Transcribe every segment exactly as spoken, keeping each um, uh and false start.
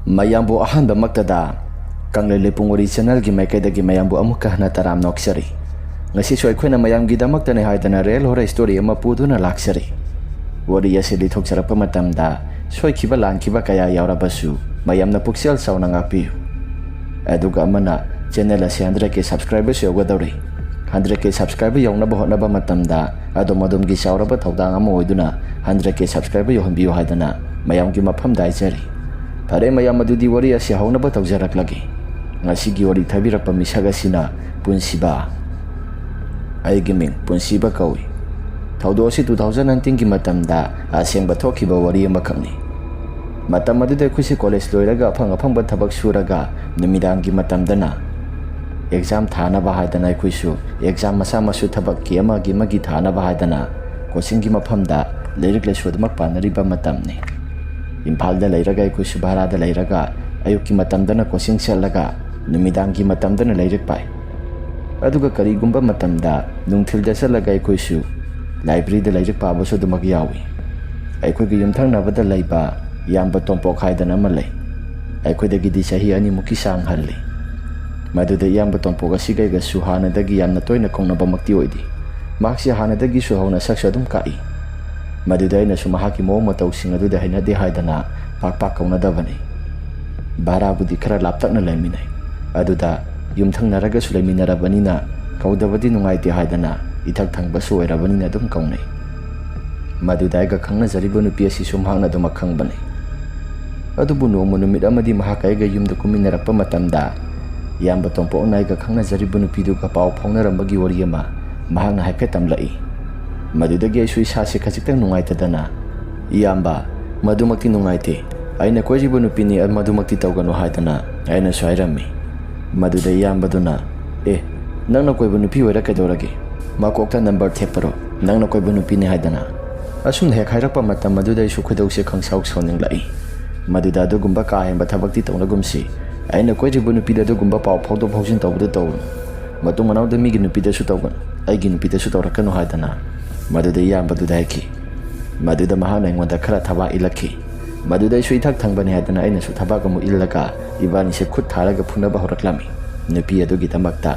ꯃꯌꯥꯝꯕꯨ ꯑꯍꯥꯟꯕꯃꯛꯇꯗ ꯀꯪꯂꯩ ꯂꯩꯄꯨꯡ ꯋꯥꯔꯤ ꯆꯦꯅꯦꯜꯒꯤ ꯃꯥꯏꯀꯩꯗꯒꯤ ꯃꯌꯥꯝꯕꯨ ꯑꯃꯨꯛꯀ ꯍꯟꯅ ꯇꯔꯥꯝꯅ ꯑꯣꯛꯆꯔꯤ꯫ ꯉꯁꯤꯁꯨ ꯑꯩꯈꯣꯏꯅ ꯃꯌꯥꯝꯒꯤꯗꯃꯛꯇꯅꯤ ꯍꯥꯏꯗꯅ ꯔꯤꯌꯦꯜ ꯍꯣꯔꯔ ꯁ꯭ꯇꯣꯔꯤ ꯑꯃ ꯄꯨꯗꯨꯅ ꯂꯥꯛꯆꯔꯤ꯫ ꯋꯥꯔꯤ ꯑꯁꯤ ꯂꯤꯊꯣꯛꯆꯔꯛꯄ ꯃꯇꯝꯗ ꯁꯣꯏꯈꯤꯕ ꯂꯥꯟꯈꯤꯕ ꯀꯌꯥ ꯌꯥꯎꯔꯕꯁꯨ ꯃꯌꯥꯝꯅ ꯄꯨꯛꯆꯦꯜ ꯆꯥꯎꯅ ꯉꯥꯛꯄꯤꯌꯨ꯫ ꯑꯗꯨꯒ ꯑꯃꯅ, ꯆꯦꯅꯦꯜ ꯑꯁꯤ ꯍꯟꯗ꯭ꯔꯦꯠ ꯀꯦ ꯁꯕꯁꯀ꯭ꯔꯥꯏꯕꯔꯁꯨ ꯌꯧꯒꯗꯧꯔꯤ꯫ ꯍꯟꯗ꯭ꯔꯦꯠ ꯀꯦ ꯁꯕꯁꯀ꯭ꯔꯥꯏꯕꯔ ꯌꯧꯅꯕ ꯍꯣꯠꯅꯕ ꯃꯇꯝꯗ ꯑꯗꯣꯝ ꯑꯗꯣꯝꯒꯤ ꯆꯥꯎꯔꯕ ꯊꯧꯗꯥꯡ ꯑꯃ ꯑꯣꯏꯗꯨꯅ ꯍꯟꯗ꯭ꯔꯦꯠ ꯀꯦ ꯁꯕꯁꯀ꯭ꯔꯥꯏꯕꯔ ꯌꯧꯍꯟꯕꯤꯌꯨ ꯍꯥꯏꯗꯅ ꯃꯌꯥꯝꯒꯤ ꯃꯐꯝꯗ ꯍꯥꯏꯖꯔꯤ꯫ ꯐꯔꯦ ꯃꯌꯥꯝ, ꯑꯗꯨꯗꯤ ꯋꯥꯔꯤ ꯑꯁꯤ ꯍꯧꯅꯕ ꯇꯧꯖꯔꯛꯂꯒꯦ꯫ ꯉꯁꯤꯒꯤ ꯋꯥꯔꯤ ꯊꯥꯕꯤꯔꯛꯄ ꯃꯤꯁꯛ ꯑꯁꯤꯅ ꯄꯨꯟꯁꯤꯕ꯫ ꯑꯩꯒꯤ ꯃꯤꯡ ꯄꯨꯟꯁꯤꯕ ꯀꯧꯏ꯫ ꯊꯧꯗꯣꯛ ꯑꯁꯤ ꯇꯨ ꯊꯥꯎꯖꯟ ꯅꯥꯏꯟꯇꯤꯟꯒꯤ ꯃꯇꯝꯗ ꯑꯁꯦꯡꯕ ꯊꯣꯛꯈꯤꯕ ꯋꯥꯔꯤ ꯑꯃꯈꯛꯅꯤ꯫ ꯃꯇꯝ ꯑꯗꯨꯗ ꯑꯩꯈꯣꯏꯁꯤ ꯀꯣꯂꯦꯖ ꯂꯣꯏꯔꯒ ꯑꯐꯪ ꯑꯐꯪꯕ ꯊꯕꯛ ꯁꯨꯔꯒ ꯅꯨꯃꯤꯗꯥꯡꯒꯤ ꯃꯇꯝꯗꯅ ꯑꯦꯛꯖꯥꯝ ꯊꯥꯅꯕ ꯍꯥꯏꯗꯅ ꯑꯩꯈꯣꯏꯁꯨ ꯑꯦꯛꯖꯥꯝ ꯃꯆꯥ ꯃꯁꯨ ꯊꯕꯛꯀꯤ ꯑꯃꯒꯤ ꯑꯃꯒꯤ ꯊꯥꯅꯕ ꯍꯥꯏꯗꯅ ꯀꯣꯆꯤꯡꯒꯤ ꯃꯐꯝꯗ ꯂꯥꯏꯔꯤꯛ ꯂꯥꯏꯁꯨ ꯑꯗꯨꯃꯛ ꯄꯥꯅꯔꯤꯕ ꯃꯇꯝꯅꯤ꯫ ꯏꯝꯐꯥꯜꯗ ꯂꯩꯔꯒ ꯑꯩꯈꯣꯏꯁꯨ ꯚꯔꯥꯗ ꯂꯩꯔꯒ ꯑꯌꯨꯛꯀꯤ ꯃꯇꯝꯗꯅ ꯀꯣꯆꯤꯡ ꯆꯠꯂꯒ ꯅꯨꯃꯤꯗꯥꯡꯒꯤ ꯃꯇꯝꯗꯅ ꯂꯥꯏꯔꯤꯛ ꯄꯥꯏ꯫ ꯑꯗꯨꯒ ꯀꯔꯤꯒꯨꯝꯕ ꯃꯇꯝꯗ ꯅꯨꯡꯊꯤꯜꯗ ꯆꯠꯂꯒ ꯑꯩꯈꯣꯏꯁꯨ ꯂꯥꯏꯕ꯭ꯔꯦꯔꯤꯗ ꯂꯥꯏꯔꯤꯛ ꯄꯥꯕꯁꯨ ꯑꯗꯨꯃꯛ ꯌꯥꯎꯏ꯫ ꯑꯩꯈꯣꯏꯒꯤ ꯌꯨꯝꯊꯪꯅꯕꯗ ꯂꯩꯕ ꯏꯌꯥꯝꯕ ꯇꯣꯝꯄꯣꯛ ꯍꯥꯏꯗꯅ ꯑꯃ ꯂꯩ꯫ ꯑꯩꯈꯣꯏꯗꯒꯤꯗꯤ ꯆꯍꯤ ꯑꯅꯤꯃꯨꯛꯀꯤ ꯆꯥꯡ ꯍꯜꯂꯤ꯫ ꯃꯗꯨꯗ ꯏꯌꯥꯝꯕ ꯇꯣꯝꯄꯣꯛ ꯑꯁꯤꯒ ꯑꯩꯒꯁꯨ ꯍꯥꯟꯅꯗꯒꯤ ꯌꯥꯝꯅ ꯇꯣꯏꯅ ꯀꯧꯅꯕꯃꯛꯇꯤ ꯑꯣꯏꯗꯦ꯫ ꯃꯍꯥꯛꯁꯤ ꯍꯥꯟꯅꯗꯒꯤꯁꯨ ꯍꯧꯅ ꯁꯛꯁꯨ ꯑꯗꯨꯝ ꯀꯥꯛꯏ꯫ ꯃꯗꯨꯗ ꯑꯩꯅꯁꯨ ꯃꯍꯥꯛꯀꯤ ꯃꯑꯣꯡ ꯃꯇꯧꯁꯤꯡ ꯑꯗꯨꯗ ꯍꯩꯅꯗꯦ ꯍꯥꯏꯗꯅ ꯄꯥꯛ ꯄꯥꯛ ꯀꯧꯅꯗꯕꯅꯤ꯫ ꯚꯔꯥꯕꯨꯗꯤ ꯈꯔ ꯂꯥꯞꯇꯛꯅ ꯂꯩꯃꯤꯟꯅꯩ꯫ ꯑꯗꯨꯗ ꯌꯨꯝꯊꯪꯅꯔꯒꯁꯨ ꯂꯩꯃꯤꯟꯅꯔꯕꯅꯤꯅ ꯀꯧꯗꯕꯗꯤ ꯅꯨꯡꯉꯥꯏꯇꯦ ꯍꯥꯏꯗꯅ ꯏꯊꯛ ꯊꯪꯕꯁꯨ ꯑꯣꯏꯔꯕꯅꯤꯅ ꯑꯗꯨꯝ ꯀꯧꯅꯩ꯫ ꯃꯗꯨꯗ ꯑꯩꯒ ꯈꯪꯅꯖꯔꯤꯕ ꯅꯨꯄꯤ ꯑꯁꯤꯁꯨ ꯃꯍꯥꯛꯅ ꯑꯗꯨꯃꯛ ꯈꯪꯕꯅꯤ꯫ ꯑꯗꯨꯕꯨ ꯅꯣꯡꯃ ꯅꯨꯃꯤꯠ ꯑꯃꯗꯤ ꯃꯍꯥꯛꯀ ꯑꯩꯒ ꯌꯨꯝꯗ ꯀꯨꯝꯃꯤꯟꯅꯔꯛꯄ ꯃꯇꯝꯗ ꯏꯌꯥꯝꯕ ꯇꯣꯝꯄꯣꯛꯅ ꯑꯩꯒ ꯈꯪꯅꯖꯔꯤꯕ ꯅꯨꯄꯤꯗꯨꯒ ꯄꯥꯎ ꯐꯥꯎꯅꯔꯝꯕꯒꯤ ꯋꯥꯔꯤ ꯑꯃ ꯃꯍꯥꯛꯅ ꯍꯥꯏꯐꯦꯠ ꯇꯝꯂꯛꯏ꯫ ꯃꯗꯨꯗꯒꯤ ꯑꯩꯁꯨ ꯏꯁꯥꯁꯦ ꯈꯖꯤꯛꯇꯪ ꯅꯨꯡꯉꯥꯏꯇꯗꯅ, "ꯏꯌꯥꯝꯕ, ꯃꯗꯨꯃꯛꯇꯤ ꯅꯨꯡꯉꯥꯏꯇꯦ꯫ ꯑꯩꯅ ꯀꯣꯏꯔꯤꯕ ꯅꯨꯄꯤꯅꯤ, ꯃꯗꯨꯃꯛꯇꯤ ꯇꯧꯒꯅꯨ" ꯍꯥꯏꯗꯅ ꯑꯩꯅꯁꯨ ꯍꯥꯏꯔꯝꯃꯤ꯫ ꯃꯗꯨꯗ ꯏꯌꯥꯝꯕꯗꯨꯅ, "ꯑꯦ, ꯅꯪꯅ ꯀꯣꯏꯕ ꯅꯨꯄꯤ ꯑꯣꯏꯔ ꯀꯩꯗꯧꯔꯒꯦ? ꯃꯀꯣꯛꯇ ꯅꯝꯕꯔ ꯊꯦꯠꯄꯔꯣ? ꯅꯪꯅ ꯀꯣꯏꯕ ꯅꯨꯄꯤꯅꯤ" ꯍꯥꯏꯗꯅ ꯑꯁꯨꯝꯅ ꯍꯦꯛ ꯍꯥꯏꯔꯛꯄ ꯃꯇꯝ ꯑꯗꯨꯗ ꯑꯩꯁꯨ ꯈꯣꯏꯗꯧꯁꯦ ꯈꯪꯁꯥꯎ ꯁꯥꯎꯅꯤꯡꯂꯛꯏ꯫ ꯃꯗꯨꯗ ꯑꯗꯨꯒꯨꯝꯕ ꯀꯥ ꯍꯦꯟꯕ ꯊꯕꯛꯇꯤ ꯇꯧꯅꯒꯨꯝꯁꯤ꯫ ꯑꯩꯅ ꯀꯣꯏꯔꯤꯕ ꯅꯨꯄꯤꯗ ꯑꯗꯨꯒꯨꯝꯕ ꯄꯥꯎ ꯐꯥꯎꯗꯣꯛ ꯐꯥꯎꯖꯤꯟ ꯇꯧꯕꯗꯨ ꯇꯧꯔꯨꯅꯨ꯫ ꯃꯇꯨꯡ ꯃꯅꯥꯎꯗ ꯃꯤꯒꯤ ꯅꯨꯄꯤꯗꯁꯨ ꯇꯧꯒꯅꯨ, ꯑꯩꯒꯤ ꯅꯨꯄꯤꯗꯁꯨ ꯇꯧꯔꯛꯀꯅꯨ ꯍꯥꯏꯗꯅ ꯃꯗꯨꯗ ꯏꯌꯥꯝꯕꯗꯨꯗ ꯍꯥꯏꯈꯤ꯫ ꯃꯗꯨꯗ ꯃꯍꯥꯛꯅ ꯑꯩꯉꯣꯟꯗ ꯈꯔ ꯊꯕꯥꯛ ꯏꯜꯂꯛꯈꯤ꯫ ꯃꯗꯨꯗ ꯑꯩꯁꯨ ꯏꯊꯛ ꯊꯪꯕꯅꯤ ꯍꯥꯏꯗꯅ ꯑꯩꯅꯁꯨ ꯊꯕꯥꯛ ꯑꯃꯨꯛ ꯏꯜꯂꯒ ꯏꯕꯥꯅꯤꯁꯦ ꯈꯨꯠ ꯊꯥꯔꯒ ꯐꯨꯅꯕ ꯍꯧꯔꯛꯂꯝꯃꯤ꯫ ꯅꯨꯄꯤ ꯑꯗꯨꯒꯤꯗꯃꯛꯇ꯫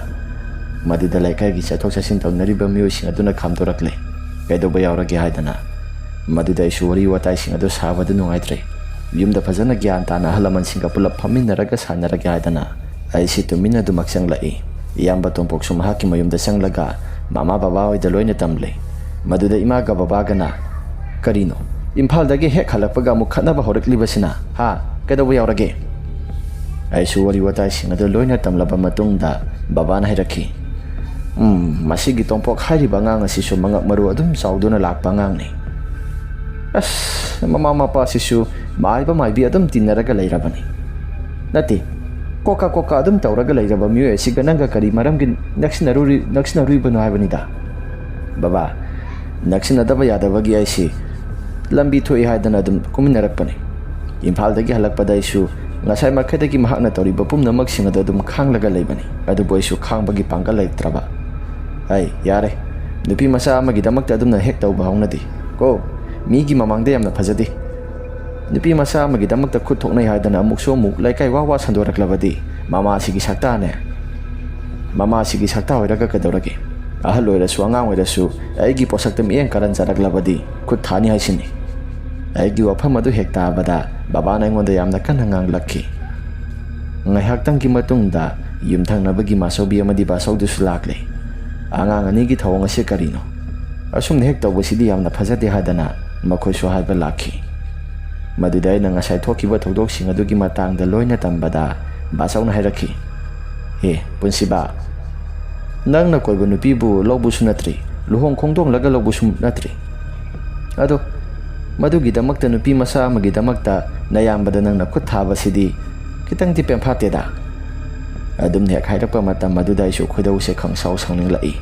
ꯃꯗꯨꯗ ꯂꯩꯀꯥꯏꯒꯤ ꯆꯠꯊꯣꯛ ꯆꯠꯁꯤꯟ ꯇꯧꯅꯔꯤꯕ ꯃꯤꯑꯣꯏꯁꯤꯡ ꯑꯗꯨꯅ ꯈꯥꯝꯗꯣꯔꯛꯂꯦ꯫ "ꯀꯩꯗꯧꯕ ꯌꯥꯎꯔꯒꯦ?" ꯍꯥꯏꯗꯅ꯫ ꯃꯗꯨꯗ ꯑꯩꯁꯨ ꯋꯥꯔꯤ ꯋꯥꯇꯥꯏꯁꯤꯡ ꯑꯗꯨ ꯁꯥꯕꯗꯨ ꯅꯨꯡꯉꯥꯏꯇ꯭ꯔꯦ꯫ ꯌꯨꯝꯗ ꯐꯖꯅ ꯒ꯭ꯌꯥꯟ ꯇꯥꯅ ꯑꯍꯜ ꯂꯃꯟꯁꯤꯡꯒ ꯄꯨꯂꯞ ꯐꯝꯃꯤꯟꯅꯔꯒ ꯁꯥꯟꯅꯔꯒꯦ ꯍꯥꯏꯗꯅ ꯑꯩꯁꯤ ꯇꯨꯃꯤꯟꯅ ꯑꯗꯨꯃꯛ ꯆꯪꯂꯛꯏ꯫ ꯏꯌꯥꯝꯕ ꯇꯣꯝꯄꯣꯛꯁꯨ ꯃꯍꯥꯛꯀꯤ ꯃꯌꯨꯝꯗ ꯆꯪꯂꯒ ꯃꯃꯥ ꯕꯕꯥ ꯍꯣꯏꯗ ꯂꯣꯏꯅ ꯇꯝꯂꯦ꯫ ꯃꯗꯨꯗ ꯏꯃꯥꯒ ꯕꯕꯥꯒꯅ, "ꯀꯔꯤꯅꯣ? ꯏꯝꯐꯥꯜꯗꯒꯤ ꯍꯦꯛ ꯍꯜꯂꯛꯄꯒ ꯑꯃꯨꯛ ꯈꯠꯅꯕ ꯍꯧꯔꯛꯂꯤꯕꯁꯤꯅ? ꯍꯥ? ꯀꯩꯗꯧꯕ ꯌꯥꯎꯔꯒꯦ?" ꯑꯩꯁꯨ ꯋꯥꯔꯤ ꯋꯥꯇꯥꯏꯁꯤꯡ ꯑꯗꯨ ꯂꯣꯏꯅ ꯇꯝꯂꯕ ꯃꯇꯨꯡꯗ ꯕꯕꯥꯅ ꯍꯥꯏꯔꯛꯈꯤ, "ꯎꯝ, ꯃꯁꯤꯒꯤ ꯇꯣꯝꯄꯣꯛ ꯍꯥꯏꯔꯤꯕ ꯑꯉꯥꯡ ꯑꯁꯤꯁꯨ ꯃꯉꯛ ꯃꯔꯨ ꯑꯗꯨꯝ ꯆꯥꯎꯗꯨꯅ ꯂꯥꯛꯄ ꯑꯉꯥꯡꯅꯤ꯫ ꯑꯁ, ꯃꯃꯥ ꯃꯄꯥꯁꯤꯁꯨ ꯃꯥꯏꯕ ꯃꯥꯏꯕꯤ ꯑꯗꯨꯝ ꯇꯤꯟꯅꯔꯒ ꯂꯩꯔꯕꯅꯤ꯫ ꯅꯠꯇꯦ, ꯀꯣꯀꯥ ꯀꯣꯀꯥ ꯑꯗꯨꯝ ꯇꯧꯔꯒ ꯂꯩꯔꯕ ꯃꯤꯑꯣꯏ ꯑꯁꯤꯒ ꯅꯪꯒ ꯀꯔꯤ ꯃꯔꯝꯒꯤ ꯅꯛꯁꯤꯟꯅꯔꯨꯔꯤ-, ꯅꯛꯁꯤꯟꯅꯔꯨꯏꯕꯅꯣ ꯍꯥꯏꯕꯅꯤꯗ?" "ꯕꯕꯥ, ꯅꯛꯁꯤꯟꯅꯗꯕ ꯌꯥꯗꯕꯒꯤ ꯑꯩꯁꯤ ꯂꯝꯕꯤ ꯊꯣꯛꯏ ꯍꯥꯏꯗꯅ ꯑꯗꯨꯝ ꯀꯨꯝꯃꯤꯟꯅꯔꯛꯄꯅꯤ꯫ ꯏꯝꯐꯥꯜꯗꯒꯤ ꯍꯜꯂꯛꯄꯗ ꯑꯩꯁꯨ ꯉꯁꯥꯏ ꯃꯈꯩꯗꯒꯤ ꯃꯍꯥꯛꯅ ꯇꯧꯔꯤꯕ ꯄꯨꯝꯅꯃꯛꯁꯤꯡ ꯑꯗꯨ ꯑꯗꯨꯝ ꯈꯥꯡꯂꯒ ꯂꯩꯕꯅꯤ, ꯑꯗꯨꯕꯨ ꯑꯩꯁꯨ ꯈꯥꯡꯕꯒꯤ ꯄꯥꯡꯒꯜ ꯂꯩꯇ꯭ꯔꯕ꯫ ꯑꯩ, ꯌꯥꯔꯦ, ꯅꯨꯄꯤ ꯃꯆꯥ ꯑꯃꯒꯤꯗꯃꯛꯇ ꯑꯗꯨꯝꯅ ꯍꯦꯛ ꯇꯧꯕ ꯍꯧꯅꯗꯦ ꯀꯣ꯫ ꯃꯤꯒꯤ ꯃꯃꯥꯡꯗ ꯌꯥꯝꯅ ꯐꯖꯗꯦ꯫ ꯅꯨꯄꯤ ꯃꯆꯥ ꯑꯃꯒꯤꯗꯃꯛꯇ ꯈꯨꯠ ꯊꯣꯛꯅꯩ ꯍꯥꯏꯗꯅ ꯑꯃꯨꯛꯁꯨ ꯑꯃꯨꯛ ꯂꯩꯀꯥꯏ ꯋꯥ ꯋꯥ ꯁꯟꯗꯣꯔꯛꯂꯕꯗꯤ ꯃꯃꯥꯁꯤꯒꯤ ꯁꯛꯇꯥꯅꯦ꯫ ꯃꯃꯥꯁꯤꯒꯤ ꯁꯛꯇꯥ ꯑꯣꯏꯔꯒ ꯀꯩꯗꯧꯔꯒꯦ? ꯑꯍꯜ ꯑꯣꯏꯔꯁꯨ ꯑꯉꯥꯡ ꯑꯣꯏꯔꯁꯨ ꯑꯩꯒꯤ ꯄꯣꯠꯁꯛꯇ ꯃꯤꯠꯌꯦꯡ ꯀꯥꯔꯟꯖꯔꯛꯂꯕꯗꯤ ꯈꯨꯠ ꯊꯥꯅꯤ ꯍꯥꯏꯁꯤꯅꯤ꯫" ꯑꯩꯒꯤ ꯋꯥꯐꯝ ꯑꯗꯨ ꯍꯦꯛ ꯇꯥꯕꯗ ꯕꯕꯥꯅ ꯑꯩꯉꯣꯟꯗ ꯌꯥꯝꯅ ꯀꯟꯅ ꯉꯥꯡꯂꯛꯈꯤ꯫ ꯉꯥꯏꯍꯥꯛꯇꯪꯒꯤ ꯃꯇꯨꯡꯗ ꯌꯨꯝꯊꯪꯅꯕꯒꯤ ꯃꯥꯆꯧꯕꯤ ꯑꯃꯗꯤ ꯕꯥꯆꯧꯗꯨꯁꯨ ꯂꯥꯛꯂꯦ꯫ "ꯑꯉꯥꯡ ꯑꯅꯤꯒꯤ ꯊꯧꯑꯣꯡ ꯑꯁꯤ ꯀꯔꯤꯅꯣ? ꯑꯁꯨꯝꯅ ꯍꯦꯛ ꯇꯧꯕꯁꯤꯗꯤ ꯌꯥꯝꯅ ꯐꯖꯗꯦ" ꯍꯥꯏꯗꯅ ꯃꯈꯣꯏꯁꯨ ꯍꯥꯏꯕ ꯂꯥꯛꯈꯤ꯫ ꯃꯗꯨꯗ ꯑꯩꯅ ꯉꯁꯥꯏ ꯊꯣꯛꯈꯤꯕ ꯊꯧꯗꯣꯛꯁꯤꯡ ꯑꯗꯨꯒꯤ ꯃꯇꯥꯡꯗ ꯂꯣꯏꯅ ꯇꯝꯕꯗ ꯕꯥꯆꯧꯅ ꯍꯥꯏꯔꯛꯈꯤ, "ꯍꯦ, ꯄꯨꯟꯁꯤꯕ, ꯅꯪꯅ ꯀꯣꯏꯕ ꯅꯨꯄꯤꯕꯨ ꯂꯧꯕꯁꯨ ꯅꯠꯇ꯭ꯔꯤ, ꯂꯨꯍꯣꯡ ꯈꯣꯡꯗꯣꯡꯂꯒ ꯂꯧꯕꯁꯨ ꯅꯠꯇ꯭ꯔꯤ꯫ ꯑꯗꯣ ꯃꯗꯨꯒꯤꯗꯃꯛꯇ ꯅꯨꯄꯤ ꯃꯆꯥ ꯑꯃꯒꯤꯗꯃꯛꯇ ꯅꯌꯥꯝꯕꯗ ꯅꯪꯅ ꯈꯨꯠ ꯊꯥꯕꯁꯤꯗꯤ ꯈꯤꯇꯪꯗꯤ ꯄꯦꯟꯐꯥꯠꯇꯦꯗ꯫" ꯑꯗꯨꯝꯅ ꯍꯦꯛ ꯍꯥꯏꯔꯛꯄ ꯃꯇꯝ ꯑꯗꯨꯗ ꯑꯩꯁꯨ ꯈꯣꯏꯗꯧꯁꯦ ꯈꯪꯁꯥꯎ ꯁꯥꯎꯅꯤꯡꯂꯛꯏ꯫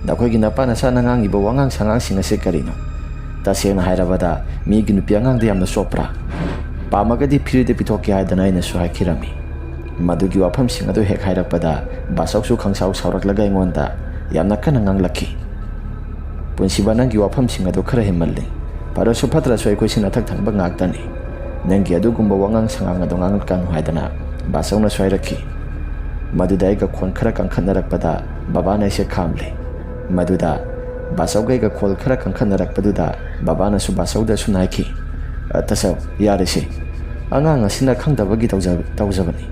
"ꯅꯈꯣꯏꯒꯤ ꯅꯄꯥ ꯅꯆꯥꯅ ꯉꯥꯡꯉꯤꯕ ꯋꯥꯉꯥꯡ ꯁꯉꯥꯡꯁꯤꯡ ꯑꯁꯤ ꯀꯔꯤꯅꯣ? ꯇꯁꯦꯡꯅ ꯍꯥꯏꯔꯕꯗ ꯃꯤꯒꯤ ꯅꯨꯄꯤ ꯑꯉꯥꯡꯗ ꯌꯥꯝꯅ ꯆꯣꯞꯄ꯭ꯔꯥ? ꯄꯥꯝꯃꯒꯗꯤ ꯐ꯭ꯔꯤꯗ ꯄꯤꯊꯣꯛꯀꯦ" ꯍꯥꯏꯗꯅ ꯑꯩꯅꯁꯨ ꯍꯥꯏꯈꯤꯔꯝꯃꯤ꯫ ꯃꯗꯨꯒꯤ ꯋꯥꯐꯝꯁꯤꯡ ꯑꯗꯨ ꯍꯦꯛ ꯍꯥꯏꯔꯛꯄꯗ ꯕꯥꯆꯧꯁꯨ ꯈꯪꯁꯥꯎ ꯁꯥꯎꯔꯛꯂꯒ ꯑꯩꯉꯣꯟꯗ ꯌꯥꯝꯅ ꯀꯟꯅ ꯉꯥꯡꯂꯛꯈꯤ꯫ "ꯄꯨꯟꯁꯤꯕ, ꯅꯪꯒꯤ ꯋꯥꯐꯝꯁꯤꯡ ꯑꯗꯨ ꯈꯔ ꯍꯦꯟꯃꯜꯂꯤ꯫ ꯐꯔꯁꯨ ꯐꯠꯇ꯭ꯔꯁꯨ ꯑꯩꯈꯣꯏꯁꯤ ꯅꯊꯛ ꯊꯪꯕ ꯉꯥꯛꯇꯅꯤ꯫ "ꯅꯪꯒꯤ ꯑꯗꯨꯒꯨꯝꯕ ꯋꯥꯉꯥꯡ ꯁꯉꯥꯡ ꯑꯗꯨ ꯉꯥꯡꯂꯛꯀꯅꯨ" ꯍꯥꯏꯗꯅ ꯕꯥꯆꯧꯅ ꯁ꯭ꯋꯥꯏꯔꯛꯈꯤ꯫ ꯃꯗꯨꯗ ꯑꯩꯒ ꯈꯣꯟ ꯈꯔ ꯀꯟꯈꯠꯅꯔꯛꯄꯗ ꯕꯕꯥꯅ ꯑꯩꯁꯦ ꯈꯥꯝꯂꯦ꯫ ꯃꯗꯨꯗ ꯕꯥꯆꯧꯒ ꯑꯩꯒ ꯈꯣꯟ ꯈꯔ ꯀꯟꯈꯠꯅꯔꯛꯄꯗꯨꯗ ꯕꯕꯥꯅꯁꯨ ꯕꯥꯆꯧꯗ ꯑꯁꯨꯝꯅ ꯍꯥꯏꯈꯤ, "ꯑ, ꯇꯥꯆꯧ, ꯌꯥꯔꯦꯁꯦ꯫ ꯑꯉꯥꯡ ꯑꯁꯤꯅ ꯈꯪꯗꯕꯒꯤ ꯇꯧꯖ-, ꯇꯧꯖꯕꯅꯤ꯫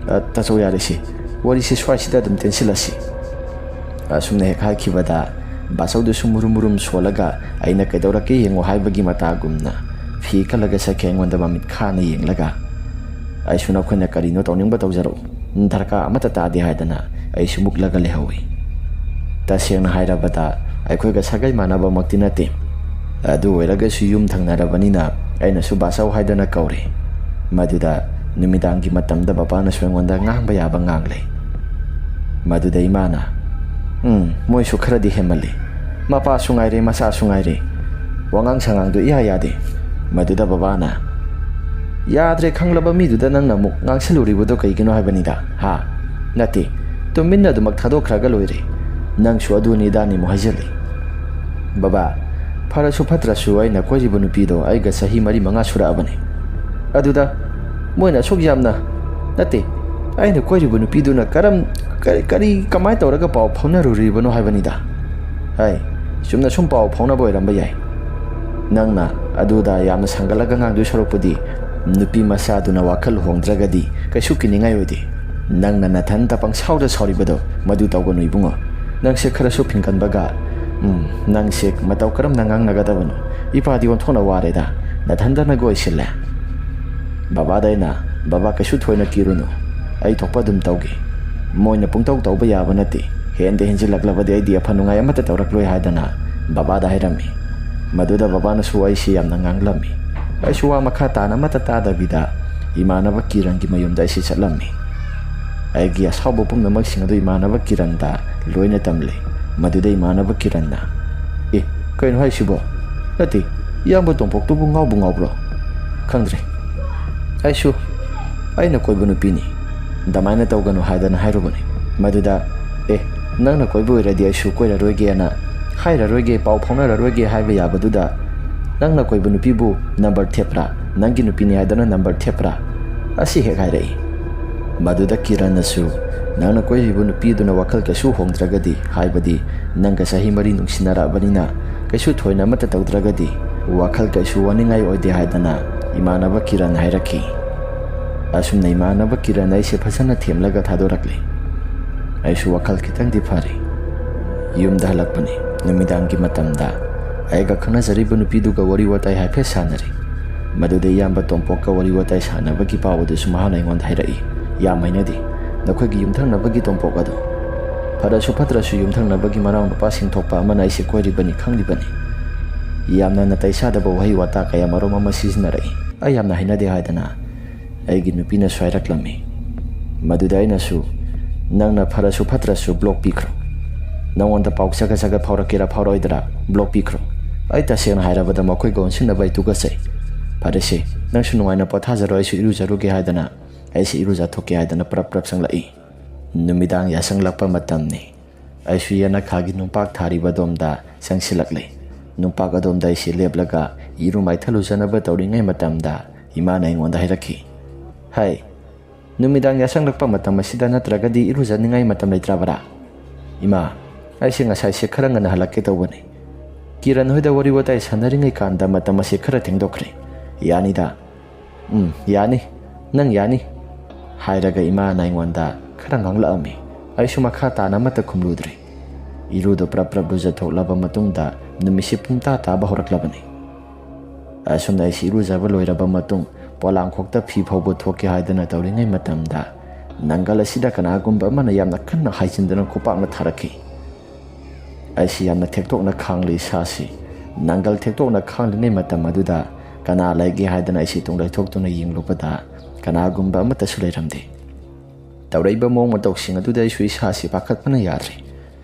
ꯑ, ꯇꯥꯆꯧ, ꯌꯥꯔꯦꯁꯦ꯫ ꯋꯥꯔꯤꯁꯦ ꯁ꯭ꯋꯥꯏꯁꯤꯗ ꯑꯗꯨꯝ ꯇꯦꯟꯁꯤꯜꯂꯁꯤ"꯫ ꯑꯁꯨꯝꯅ ꯍꯦꯛ ꯍꯥꯏꯈꯤꯕꯗ ꯕꯥꯆꯧꯗꯨꯁꯨ ꯃꯨꯔꯨꯝ ꯃꯨꯔꯨꯝ ꯁꯣꯜꯂꯒ ꯑꯩꯅ ꯀꯩꯗꯧꯔꯛꯀꯦ ꯌꯦꯡꯉꯣ ꯍꯥꯏꯕꯒꯤ ꯃꯇꯥꯒꯨꯝꯅ ꯐꯤ ꯀꯜꯂꯒ ꯆꯠꯈꯤ, ꯑꯩꯉꯣꯟꯗ ꯃꯃꯤꯠ ꯈꯥꯅ ꯌꯦꯡꯂꯒ꯫ ꯑꯩꯁꯨ ꯅꯈꯣꯏꯅ ꯀꯔꯤꯅꯣ ꯇꯧꯅꯤꯡꯕ ꯇꯧꯖꯔꯛꯎ, ꯗꯔꯀꯥꯔ ꯑꯃꯠꯇ ꯇꯥꯗꯦ ꯍꯥꯏꯗꯅ ꯑꯩꯁꯨ ꯃꯨꯛꯂꯒ ꯂꯩꯍꯧꯏ꯫ ꯇꯁꯦꯡꯅ ꯍꯥꯏꯔꯕꯗ ꯑꯩꯈꯣꯏꯒ ꯁꯥꯒꯩ ꯃꯥꯟꯅꯕꯃꯛꯇꯤ ꯅꯠꯇꯦ꯫ ꯑꯗꯨ ꯑꯣꯏꯔꯒꯁꯨ ꯌꯨꯝ ꯊꯪꯅꯔꯕꯅꯤꯅ ꯑꯩꯅꯁꯨ ꯕꯥꯆꯧ ꯍꯥꯏꯗꯅ ꯀꯧꯔꯦ꯫ ꯃꯗꯨꯗ ꯅꯨꯃꯤꯗꯥꯡꯒꯤ ꯃꯇꯝꯗ ꯕꯕꯥꯅꯁꯨ ꯑꯩꯉꯣꯟꯗ ꯉꯥꯡꯕ ꯌꯥꯕ ꯉꯥꯡꯂꯦ꯫ ꯃꯗꯨꯗ ꯏꯃꯥꯅ, "ꯎꯝ, ꯃꯣꯏꯁꯨ ꯈꯔꯗꯤ ꯍꯦꯟꯃꯜꯂꯤ꯫ ꯃꯄꯥꯁꯨ ꯉꯥꯏꯔꯦ, ꯃꯆꯥꯁꯨ ꯉꯥꯏꯔꯦ꯫ ꯋꯥꯉꯥꯡ ꯁꯉꯥꯡꯗꯨ ꯏꯌꯥ ꯌꯥꯗꯦ"꯫ ꯃꯗꯨꯗ ꯕꯕꯥꯅ, "ꯌꯥꯗ꯭ꯔꯦ ꯈꯪꯂꯕ ꯃꯤꯗꯨꯗ ꯅꯪꯅ ꯑꯃꯨꯛ ꯉꯥꯡꯁꯤꯜꯂꯨꯔꯤꯕꯗꯣ ꯀꯩꯒꯤꯅꯣ ꯍꯥꯏꯕꯅꯤꯗ, ꯍꯥ? ꯅꯠꯇꯦ, ꯇꯨꯃꯤꯟꯅ ꯑꯗꯨꯃꯛ ꯊꯥꯗꯣꯛꯈ꯭ꯔꯒ ꯂꯣꯏꯔꯦ꯫ ꯅꯪꯁꯨ ꯑꯗꯨꯅꯤ ꯑꯗꯥꯅꯤ ꯑꯃꯨꯛ ꯍꯥꯏꯖꯤꯜꯂꯤ"꯫ "ꯕꯕꯥ, ꯐꯔꯁꯨ ꯐꯠꯇ꯭ꯔꯁꯨ ꯑꯩꯅ ꯀꯣꯏꯔꯤꯕ ꯅꯨꯄꯤꯗꯣ ꯑꯩꯒ ꯆꯍꯤ ꯃꯔꯤ ꯃꯉꯥ ꯁꯨꯔꯛꯑꯕꯅꯤ꯫ ꯑꯗꯨꯗ ꯃꯣꯏꯅ ꯑꯁꯨꯛ ꯌꯥꯝꯅ, ꯅꯠꯇꯦ, ꯑꯩꯅ ꯀꯣꯏꯔꯤꯕ ꯅꯨꯄꯤꯗꯨꯅ ꯀꯔꯝ, ꯀꯔꯤ, ꯀꯔꯤ, ꯀꯃꯥꯏꯅ ꯇꯧꯔꯒ ꯄꯥꯎ ꯐꯥꯎꯅꯔꯨꯔꯤꯕꯅꯣ ꯍꯥꯏꯕꯅꯤꯗ꯫ ꯍꯥꯏ, ꯆꯨꯝꯅ ꯁꯨꯝ ꯄꯥꯎ ꯐꯥꯎꯅꯕ ꯑꯣꯏꯔꯝꯕ ꯌꯥꯏ꯫ ꯅꯪꯅ ꯑꯗꯨꯗ ꯌꯥꯝꯅ ꯁꯥꯡꯒꯠꯂꯒ ꯉꯥꯡꯗꯣꯏ ꯁꯔꯨꯛꯄꯨꯗꯤ, ꯅꯨꯄꯤ ꯃꯆꯥꯗꯨꯅ ꯋꯥꯈꯜ ꯍꯣꯡꯗ꯭ꯔꯒꯗꯤ ꯀꯩꯁꯨ ꯀꯤꯅꯤꯡꯉꯥꯏ ꯑꯣꯏꯗꯦ꯫ ꯅꯪꯅ ꯅꯊꯟꯇ ꯄꯪꯁꯥꯎꯗ ꯁꯥꯎꯔꯤꯕꯗꯣ ꯃꯗꯨ ꯇꯧꯒꯅꯨ ꯏꯕꯨꯡꯉꯣ꯫ ꯅꯪꯁꯦ ꯈꯔꯁꯨ ꯐꯤꯡꯒꯟꯕꯒ, ꯎꯝ, ꯅꯪꯁꯦ ꯃꯇꯧ ꯀꯔꯝꯅ ꯉꯥꯡꯅꯒꯗꯕꯅꯣ? ꯏꯄꯥꯗꯤ ꯑꯣꯟꯊꯣꯛꯅ ꯋꯥꯔꯦꯗ, ꯅꯊꯟꯇꯅꯒ ꯑꯣꯏꯁꯤꯜꯂꯦ"꯫ ꯕꯕꯥꯗ ꯑꯩꯅ, "ꯕꯕꯥ, ꯀꯩꯁꯨ ꯊꯣꯏꯅ ꯀꯤꯔꯨꯅꯨ, ꯑꯩ ꯊꯣꯛꯄ ꯑꯗꯨꯝ ꯇꯧꯒꯦ꯫ ꯃꯣꯏꯅ ꯄꯨꯡꯇꯧ ꯇꯧꯕ ꯌꯥꯕ ꯅꯠꯇꯦ꯫ ꯍꯦꯟꯗ ꯍꯦꯟꯖꯤꯜꯂꯛꯂꯕꯗꯤ ꯑꯩꯗꯤ ꯑꯐ ꯅꯨꯡꯉꯥꯏ ꯑꯃꯠꯇ ꯇꯧꯔꯛꯂꯣꯏ" ꯍꯥꯏꯗꯅ ꯕꯕꯥꯗ ꯍꯥꯏꯔꯝꯃꯤ꯫ ꯃꯗꯨꯗ ꯕꯕꯥꯅꯁꯨ ꯑꯩꯁꯤ ꯌꯥꯝꯅ ꯉꯥꯡꯂꯝꯃꯤ꯫ ꯑꯩꯁꯨ ꯋꯥ ꯃꯈꯥ ꯇꯥꯅ ꯑꯃꯠꯇ ꯇꯥꯗꯕꯤꯗ ꯏꯃꯥꯟꯅꯕ ꯀꯤꯔꯟꯒꯤ ꯃꯌꯨꯝꯗ ꯑꯩꯁꯤ ꯆꯠꯂꯝꯃꯤ꯫ ꯑꯩꯒꯤ ꯑꯁꯥꯎꯕ ꯄꯨꯝꯅꯃꯛꯁꯤꯡ ꯑꯗꯨ ꯏꯃꯥꯟꯅꯕ ꯀꯤꯔꯟꯗ ꯂꯣꯏꯅ ꯇꯝꯂꯦ꯫ ꯃꯗꯨꯗ ꯏꯃꯥꯟꯅꯕ ꯀꯤꯔꯟꯅ, "ꯑꯦ, ꯀꯩꯅꯣ ꯍꯥꯏꯁꯤꯕꯣ? ꯅꯠꯇꯦ, ꯏꯌꯥꯝꯕ ꯇꯣꯝꯄꯣꯛꯇꯨꯕꯨ ꯉꯥꯎꯕꯨ ꯉꯥꯎꯕ꯭ꯔꯣ? ꯈꯪꯗ꯭ꯔꯦ꯫ ꯑꯩꯁꯨ ꯑꯩꯅ ꯀꯣꯏꯕ ꯅꯨꯄꯤꯅꯤ, ꯑꯗꯨꯃꯥꯏꯅ ꯇꯧꯒꯅꯨ" ꯍꯥꯏꯗꯅ ꯍꯥꯏꯔꯨꯕꯅꯤ꯫ ꯃꯗꯨꯗ, "ꯑꯦ, ꯅꯪꯅ ꯀꯣꯏꯕ ꯑꯣꯏꯔꯗꯤ ꯑꯩꯁꯨ ꯀꯣꯏꯔꯔꯣꯏꯒꯦꯅ ꯍꯥꯏꯔꯔꯣꯏꯒꯦ, ꯄꯥꯎ ꯐꯥꯎꯅꯔꯔꯣꯏꯒꯦ" ꯍꯥꯏꯕ ꯌꯥꯕꯗꯨꯗ, "ꯅꯪꯅ ꯀꯣꯏꯕ ꯅꯨꯄꯤꯕꯨ ꯅꯝꯕꯔ ꯊꯦꯠꯄ꯭ꯔꯥ? ꯅꯪꯒꯤ ꯅꯨꯄꯤꯅꯤ ꯍꯥꯏꯗꯅ ꯅꯝꯕꯔ ꯊꯦꯠꯄ꯭ꯔꯥ?" ꯑꯁꯤ ꯍꯦꯛ ꯍꯥꯏꯔꯛꯏ꯫ ꯃꯗꯨꯗ ꯀꯤꯔꯟꯅꯁꯨ, "ꯅꯪꯅ ꯀꯣꯏꯔꯤꯕ ꯅꯨꯄꯤꯗꯨꯅ ꯋꯥꯈꯜ ꯀꯩꯁꯨ ꯍꯣꯡꯗ꯭ꯔꯒꯗꯤ, ꯍꯥꯏꯕꯗꯤ ꯅꯪꯒ ꯆꯍꯤ ꯃꯔꯤ ꯅꯨꯡꯁꯤꯅꯔꯛꯑꯕꯅꯤꯅ, ꯀꯩꯁꯨ ꯊꯣꯏꯅ ꯑꯃꯠꯇ ꯇꯧꯗ꯭ꯔꯒꯗꯤ ꯋꯥꯈꯜ ꯀꯩꯁꯨ ꯋꯥꯅꯤꯡꯉꯥꯏ ꯑꯣꯏꯗꯦ" ꯍꯥꯏꯗꯅ ꯏꯃꯥꯟꯅꯕ ꯀꯤꯔꯟ ꯍꯥꯏꯔꯛꯈꯤ꯫ ꯑꯁꯨꯝꯅ ꯏꯃꯥꯟꯅꯕ ꯀꯤꯔꯟ ꯑꯩꯁꯦ ꯐꯖꯅ ꯊꯦꯝꯂꯒ ꯊꯥꯗꯣꯔꯛꯂꯦ꯫ ꯑꯩꯁꯨ ꯋꯥꯈꯜ ꯈꯤꯇꯪꯗꯤ ꯐꯔꯦ꯫ ꯌꯨꯝꯗ ꯍꯜꯂꯛꯄꯅꯤ꯫ ꯅꯨꯃꯤꯗꯥꯡꯒꯤ ꯃꯇꯝꯗ ꯑꯩꯒ ꯈꯪꯅꯖꯔꯤꯕ ꯅꯨꯄꯤꯗꯨꯒ ꯋꯥꯔꯤ ꯋꯥꯇꯥꯏ ꯍꯥꯏꯐꯦꯠ ꯁꯥꯟꯅꯔꯤ꯫ ꯃꯗꯨꯗ ꯏꯌꯥꯝꯕ ꯇꯣꯝꯄꯣꯛꯀ ꯋꯥꯔꯤ ꯋꯥꯇꯥꯏ ꯁꯥꯟꯅꯕꯒꯤ ꯄꯥꯎ ꯑꯗꯨꯁꯨ ꯃꯍꯥꯛꯅ ꯑꯩꯉꯣꯟꯗ ꯍꯥꯏꯔꯛꯏ꯫ "ꯌꯥꯝ ꯍꯩꯅꯗꯦ ꯅꯈꯣꯏꯒꯤ ꯌꯨꯝꯊꯪꯅꯕꯒꯤ ꯇꯣꯝꯄꯣꯛ ꯑꯗꯣ꯫ ꯐꯔꯁꯨ ꯐꯠꯇ꯭ꯔꯁꯨ ꯌꯨꯝꯊꯪꯅꯕꯒꯤ ꯃꯅꯥꯎ ꯅꯨꯄꯥ ꯁꯦꯡꯊꯣꯛꯄ ꯑꯃꯅ ꯑꯩꯁꯦ ꯀꯣꯏꯔꯤꯕꯅꯤ ꯈꯪꯂꯤꯕꯅꯤ꯫ ꯌꯥꯝꯅ ꯅꯥꯇꯩ ꯆꯥꯗꯕ ꯋꯥꯍꯩ ꯋꯥꯇꯥ ꯀꯌꯥ ꯃꯔꯨꯝ ꯑꯃ ꯁꯤꯖꯤꯟꯅꯔꯛꯏ꯫ ꯑꯩ ꯌꯥꯝꯅ ꯍꯩꯅꯗꯦ" ꯍꯥꯏꯗꯅ ꯑꯩꯒꯤ ꯅꯨꯄꯤꯅꯁꯨ ꯍꯥꯏꯔꯛꯂꯝꯃꯤ꯫ ꯃꯗꯨꯗ ꯑꯩꯅꯁꯨ, "ꯅꯪꯅ ꯐꯔꯁꯨ ꯐꯠꯇ꯭ꯔꯁꯨ ꯕ꯭ꯂꯣꯛ ꯄꯤꯈ꯭ꯔꯣ꯫ ꯅꯉꯣꯟꯗ ꯄꯥꯎ ꯆꯒꯠ ꯆꯒꯠ ꯐꯥꯎꯔꯛꯀꯦꯔꯥ ꯐꯥꯎꯔꯛꯑꯣꯏꯗ꯭ꯔꯥ, ꯕ꯭ꯂꯣꯛ ꯄꯤꯈ꯭ꯔꯣ꯫ ꯑꯩ ꯇꯁꯦꯡꯅ ꯍꯥꯏꯔꯕꯗ ꯃꯈꯣꯏꯒ ꯑꯣꯟꯁꯤꯟꯅꯕ ꯑꯩ ꯇꯨꯀꯠꯆꯩ꯫ ꯐꯔꯦꯁꯦ, ꯅꯪꯁꯨ ꯅꯨꯡꯉꯥꯏꯅ ꯄꯣꯊꯥꯖꯔꯣ, ꯑꯩꯁꯨ ꯏꯔꯨꯖꯔꯨꯒꯦ" ꯍꯥꯏꯗꯅ ꯑꯩꯁꯦ ꯏꯔꯨꯖꯊꯣꯛꯀꯦ ꯍꯥꯏꯗꯅ ꯄ꯭ꯔꯞ ꯄ꯭ꯔꯞ ꯆꯪꯂꯛꯏ꯫ ꯅꯨꯃꯤꯗꯥꯡ ꯌꯥꯆꯪꯂꯛꯄ ꯃꯇꯝꯅꯤ꯫ ꯑꯩꯁꯨ ꯌꯦꯅꯈꯥꯒꯤ ꯅꯨꯡꯄꯥꯛ ꯊꯥꯔꯤꯕ ꯑꯗꯣꯝꯗ ꯆꯪꯁꯤꯜꯂꯛꯂꯦ꯫ ꯅꯨꯡꯄꯥꯛ ꯑꯗꯣꯝꯗ ꯑꯩꯁꯦ ꯂꯦꯞꯂꯒ ꯏꯔꯨ ꯃꯥꯏꯊ ꯂꯨꯖꯅꯕ ꯇꯧꯔꯤꯉꯩ ꯃꯇꯝꯗ ꯏꯃꯥꯅ ꯑꯩꯉꯣꯟꯗ ꯍꯥꯏꯔꯛꯈꯤ, "ꯍꯥꯏ, ꯅꯨꯃꯤꯗꯥꯡ ꯌꯥꯆꯪꯂꯛꯄ ꯃꯇꯝ ꯑꯁꯤꯗ ꯅꯠꯇ꯭ꯔꯒꯗꯤ ꯏꯔꯨꯖꯅꯤꯡꯉꯥꯏ ꯃꯇꯝ ꯂꯩꯇ꯭ꯔꯕꯔꯥ?" "ꯏꯃꯥ, ꯑꯩꯁꯦ ꯉꯁꯥꯏꯁꯦ ꯈꯔ ꯉꯟꯅ ꯍꯜꯂꯛꯀꯦ ꯇꯧꯕꯅꯤ꯫ ꯀꯤꯔꯟ ꯍꯣꯏꯗ ꯋꯥꯔꯤ ꯋꯥꯇꯥꯏ ꯁꯥꯟꯅꯔꯤꯉꯩ ꯀꯥꯟꯗ ꯃꯇꯝ ꯑꯁꯦ ꯈꯔ ꯊꯦꯡꯗꯣꯛꯈ꯭ꯔꯦ꯫ ꯌꯥꯅꯤꯗ?" "ꯎꯝ, ꯌꯥꯅꯤ꯫ ꯅꯪ ꯌꯥꯅꯤ," ꯍꯥꯏꯔꯒ ꯏꯃꯥꯅ ꯑꯩꯉꯣꯟꯗ ꯈꯔ ꯉꯥꯡꯂꯛꯑꯝꯃꯤ꯫ ꯑꯩꯁꯨ ꯃꯈꯥ ꯇꯥꯅ ꯑꯃꯠꯇ ꯈꯨꯝꯂꯨꯗ꯭ꯔꯦ꯫ ꯏꯔꯨꯗꯣ ꯄ꯭ꯔꯞ ꯄ꯭ꯔꯞ ꯂꯨꯖꯊꯣꯛꯂꯕ ꯃꯇꯨꯡꯗ ꯅꯨꯃꯤꯠꯁꯤ ꯄꯨꯡꯇꯥ ꯇꯥꯕ ꯍꯧꯔꯛꯂꯕꯅꯤ꯫ ꯑꯁꯨꯝꯅ ꯑꯩꯁꯤ ꯏꯔꯨꯖꯕ ꯂꯣꯏꯔꯕ ꯃꯇꯨꯡ ꯄꯣꯂꯥꯡꯈꯣꯛꯇ ꯐꯤ ꯐꯧꯕ ꯊꯣꯛꯀꯦ ꯍꯥꯏꯗꯅ ꯇꯧꯔꯤꯉꯩ ꯃꯇꯝꯗ ꯅꯪꯒꯜ ꯑꯁꯤꯗ ꯀꯅꯥꯒꯨꯝꯕ ꯑꯃꯅ ꯌꯥꯝꯅ ꯀꯟꯅ ꯍꯥꯏꯖꯤꯟꯗꯨꯅ ꯈꯨꯄꯥꯛꯅ ꯊꯥꯔꯛꯈꯤ꯫ ꯑꯩꯁꯤ ꯌꯥꯝꯅ ꯊꯦꯛꯇꯣꯛꯅ ꯈꯥꯡꯂꯤ ꯏꯁꯥꯁꯤ꯫ ꯅꯪꯒꯜ ꯊꯦꯛꯇꯣꯛꯅ ꯈꯥꯡꯂꯤꯉꯩ ꯃꯇꯝ ꯑꯗꯨꯗ ꯀꯅꯥ ꯂꯩꯒꯦ ꯍꯥꯏꯗꯅ ꯑꯩꯁꯤ ꯇꯨꯡ ꯂꯩꯊꯣꯛꯇꯨꯅ ꯌꯦꯡꯂꯨꯕꯗ ꯀꯅꯥꯒꯨꯝꯕ ꯑꯃꯠꯇꯁꯨ ꯂꯩꯔꯝꯗꯦ꯫ ꯇꯧꯔꯛꯏꯕ ꯃꯑꯣꯡ ꯃꯇꯧꯁꯤꯡ ꯑꯗꯨꯗ ꯑꯩꯁꯨ ꯏꯁꯥꯁꯤ ꯄꯥꯈꯠꯄꯅ ꯌꯥꯗ꯭ꯔꯦ꯫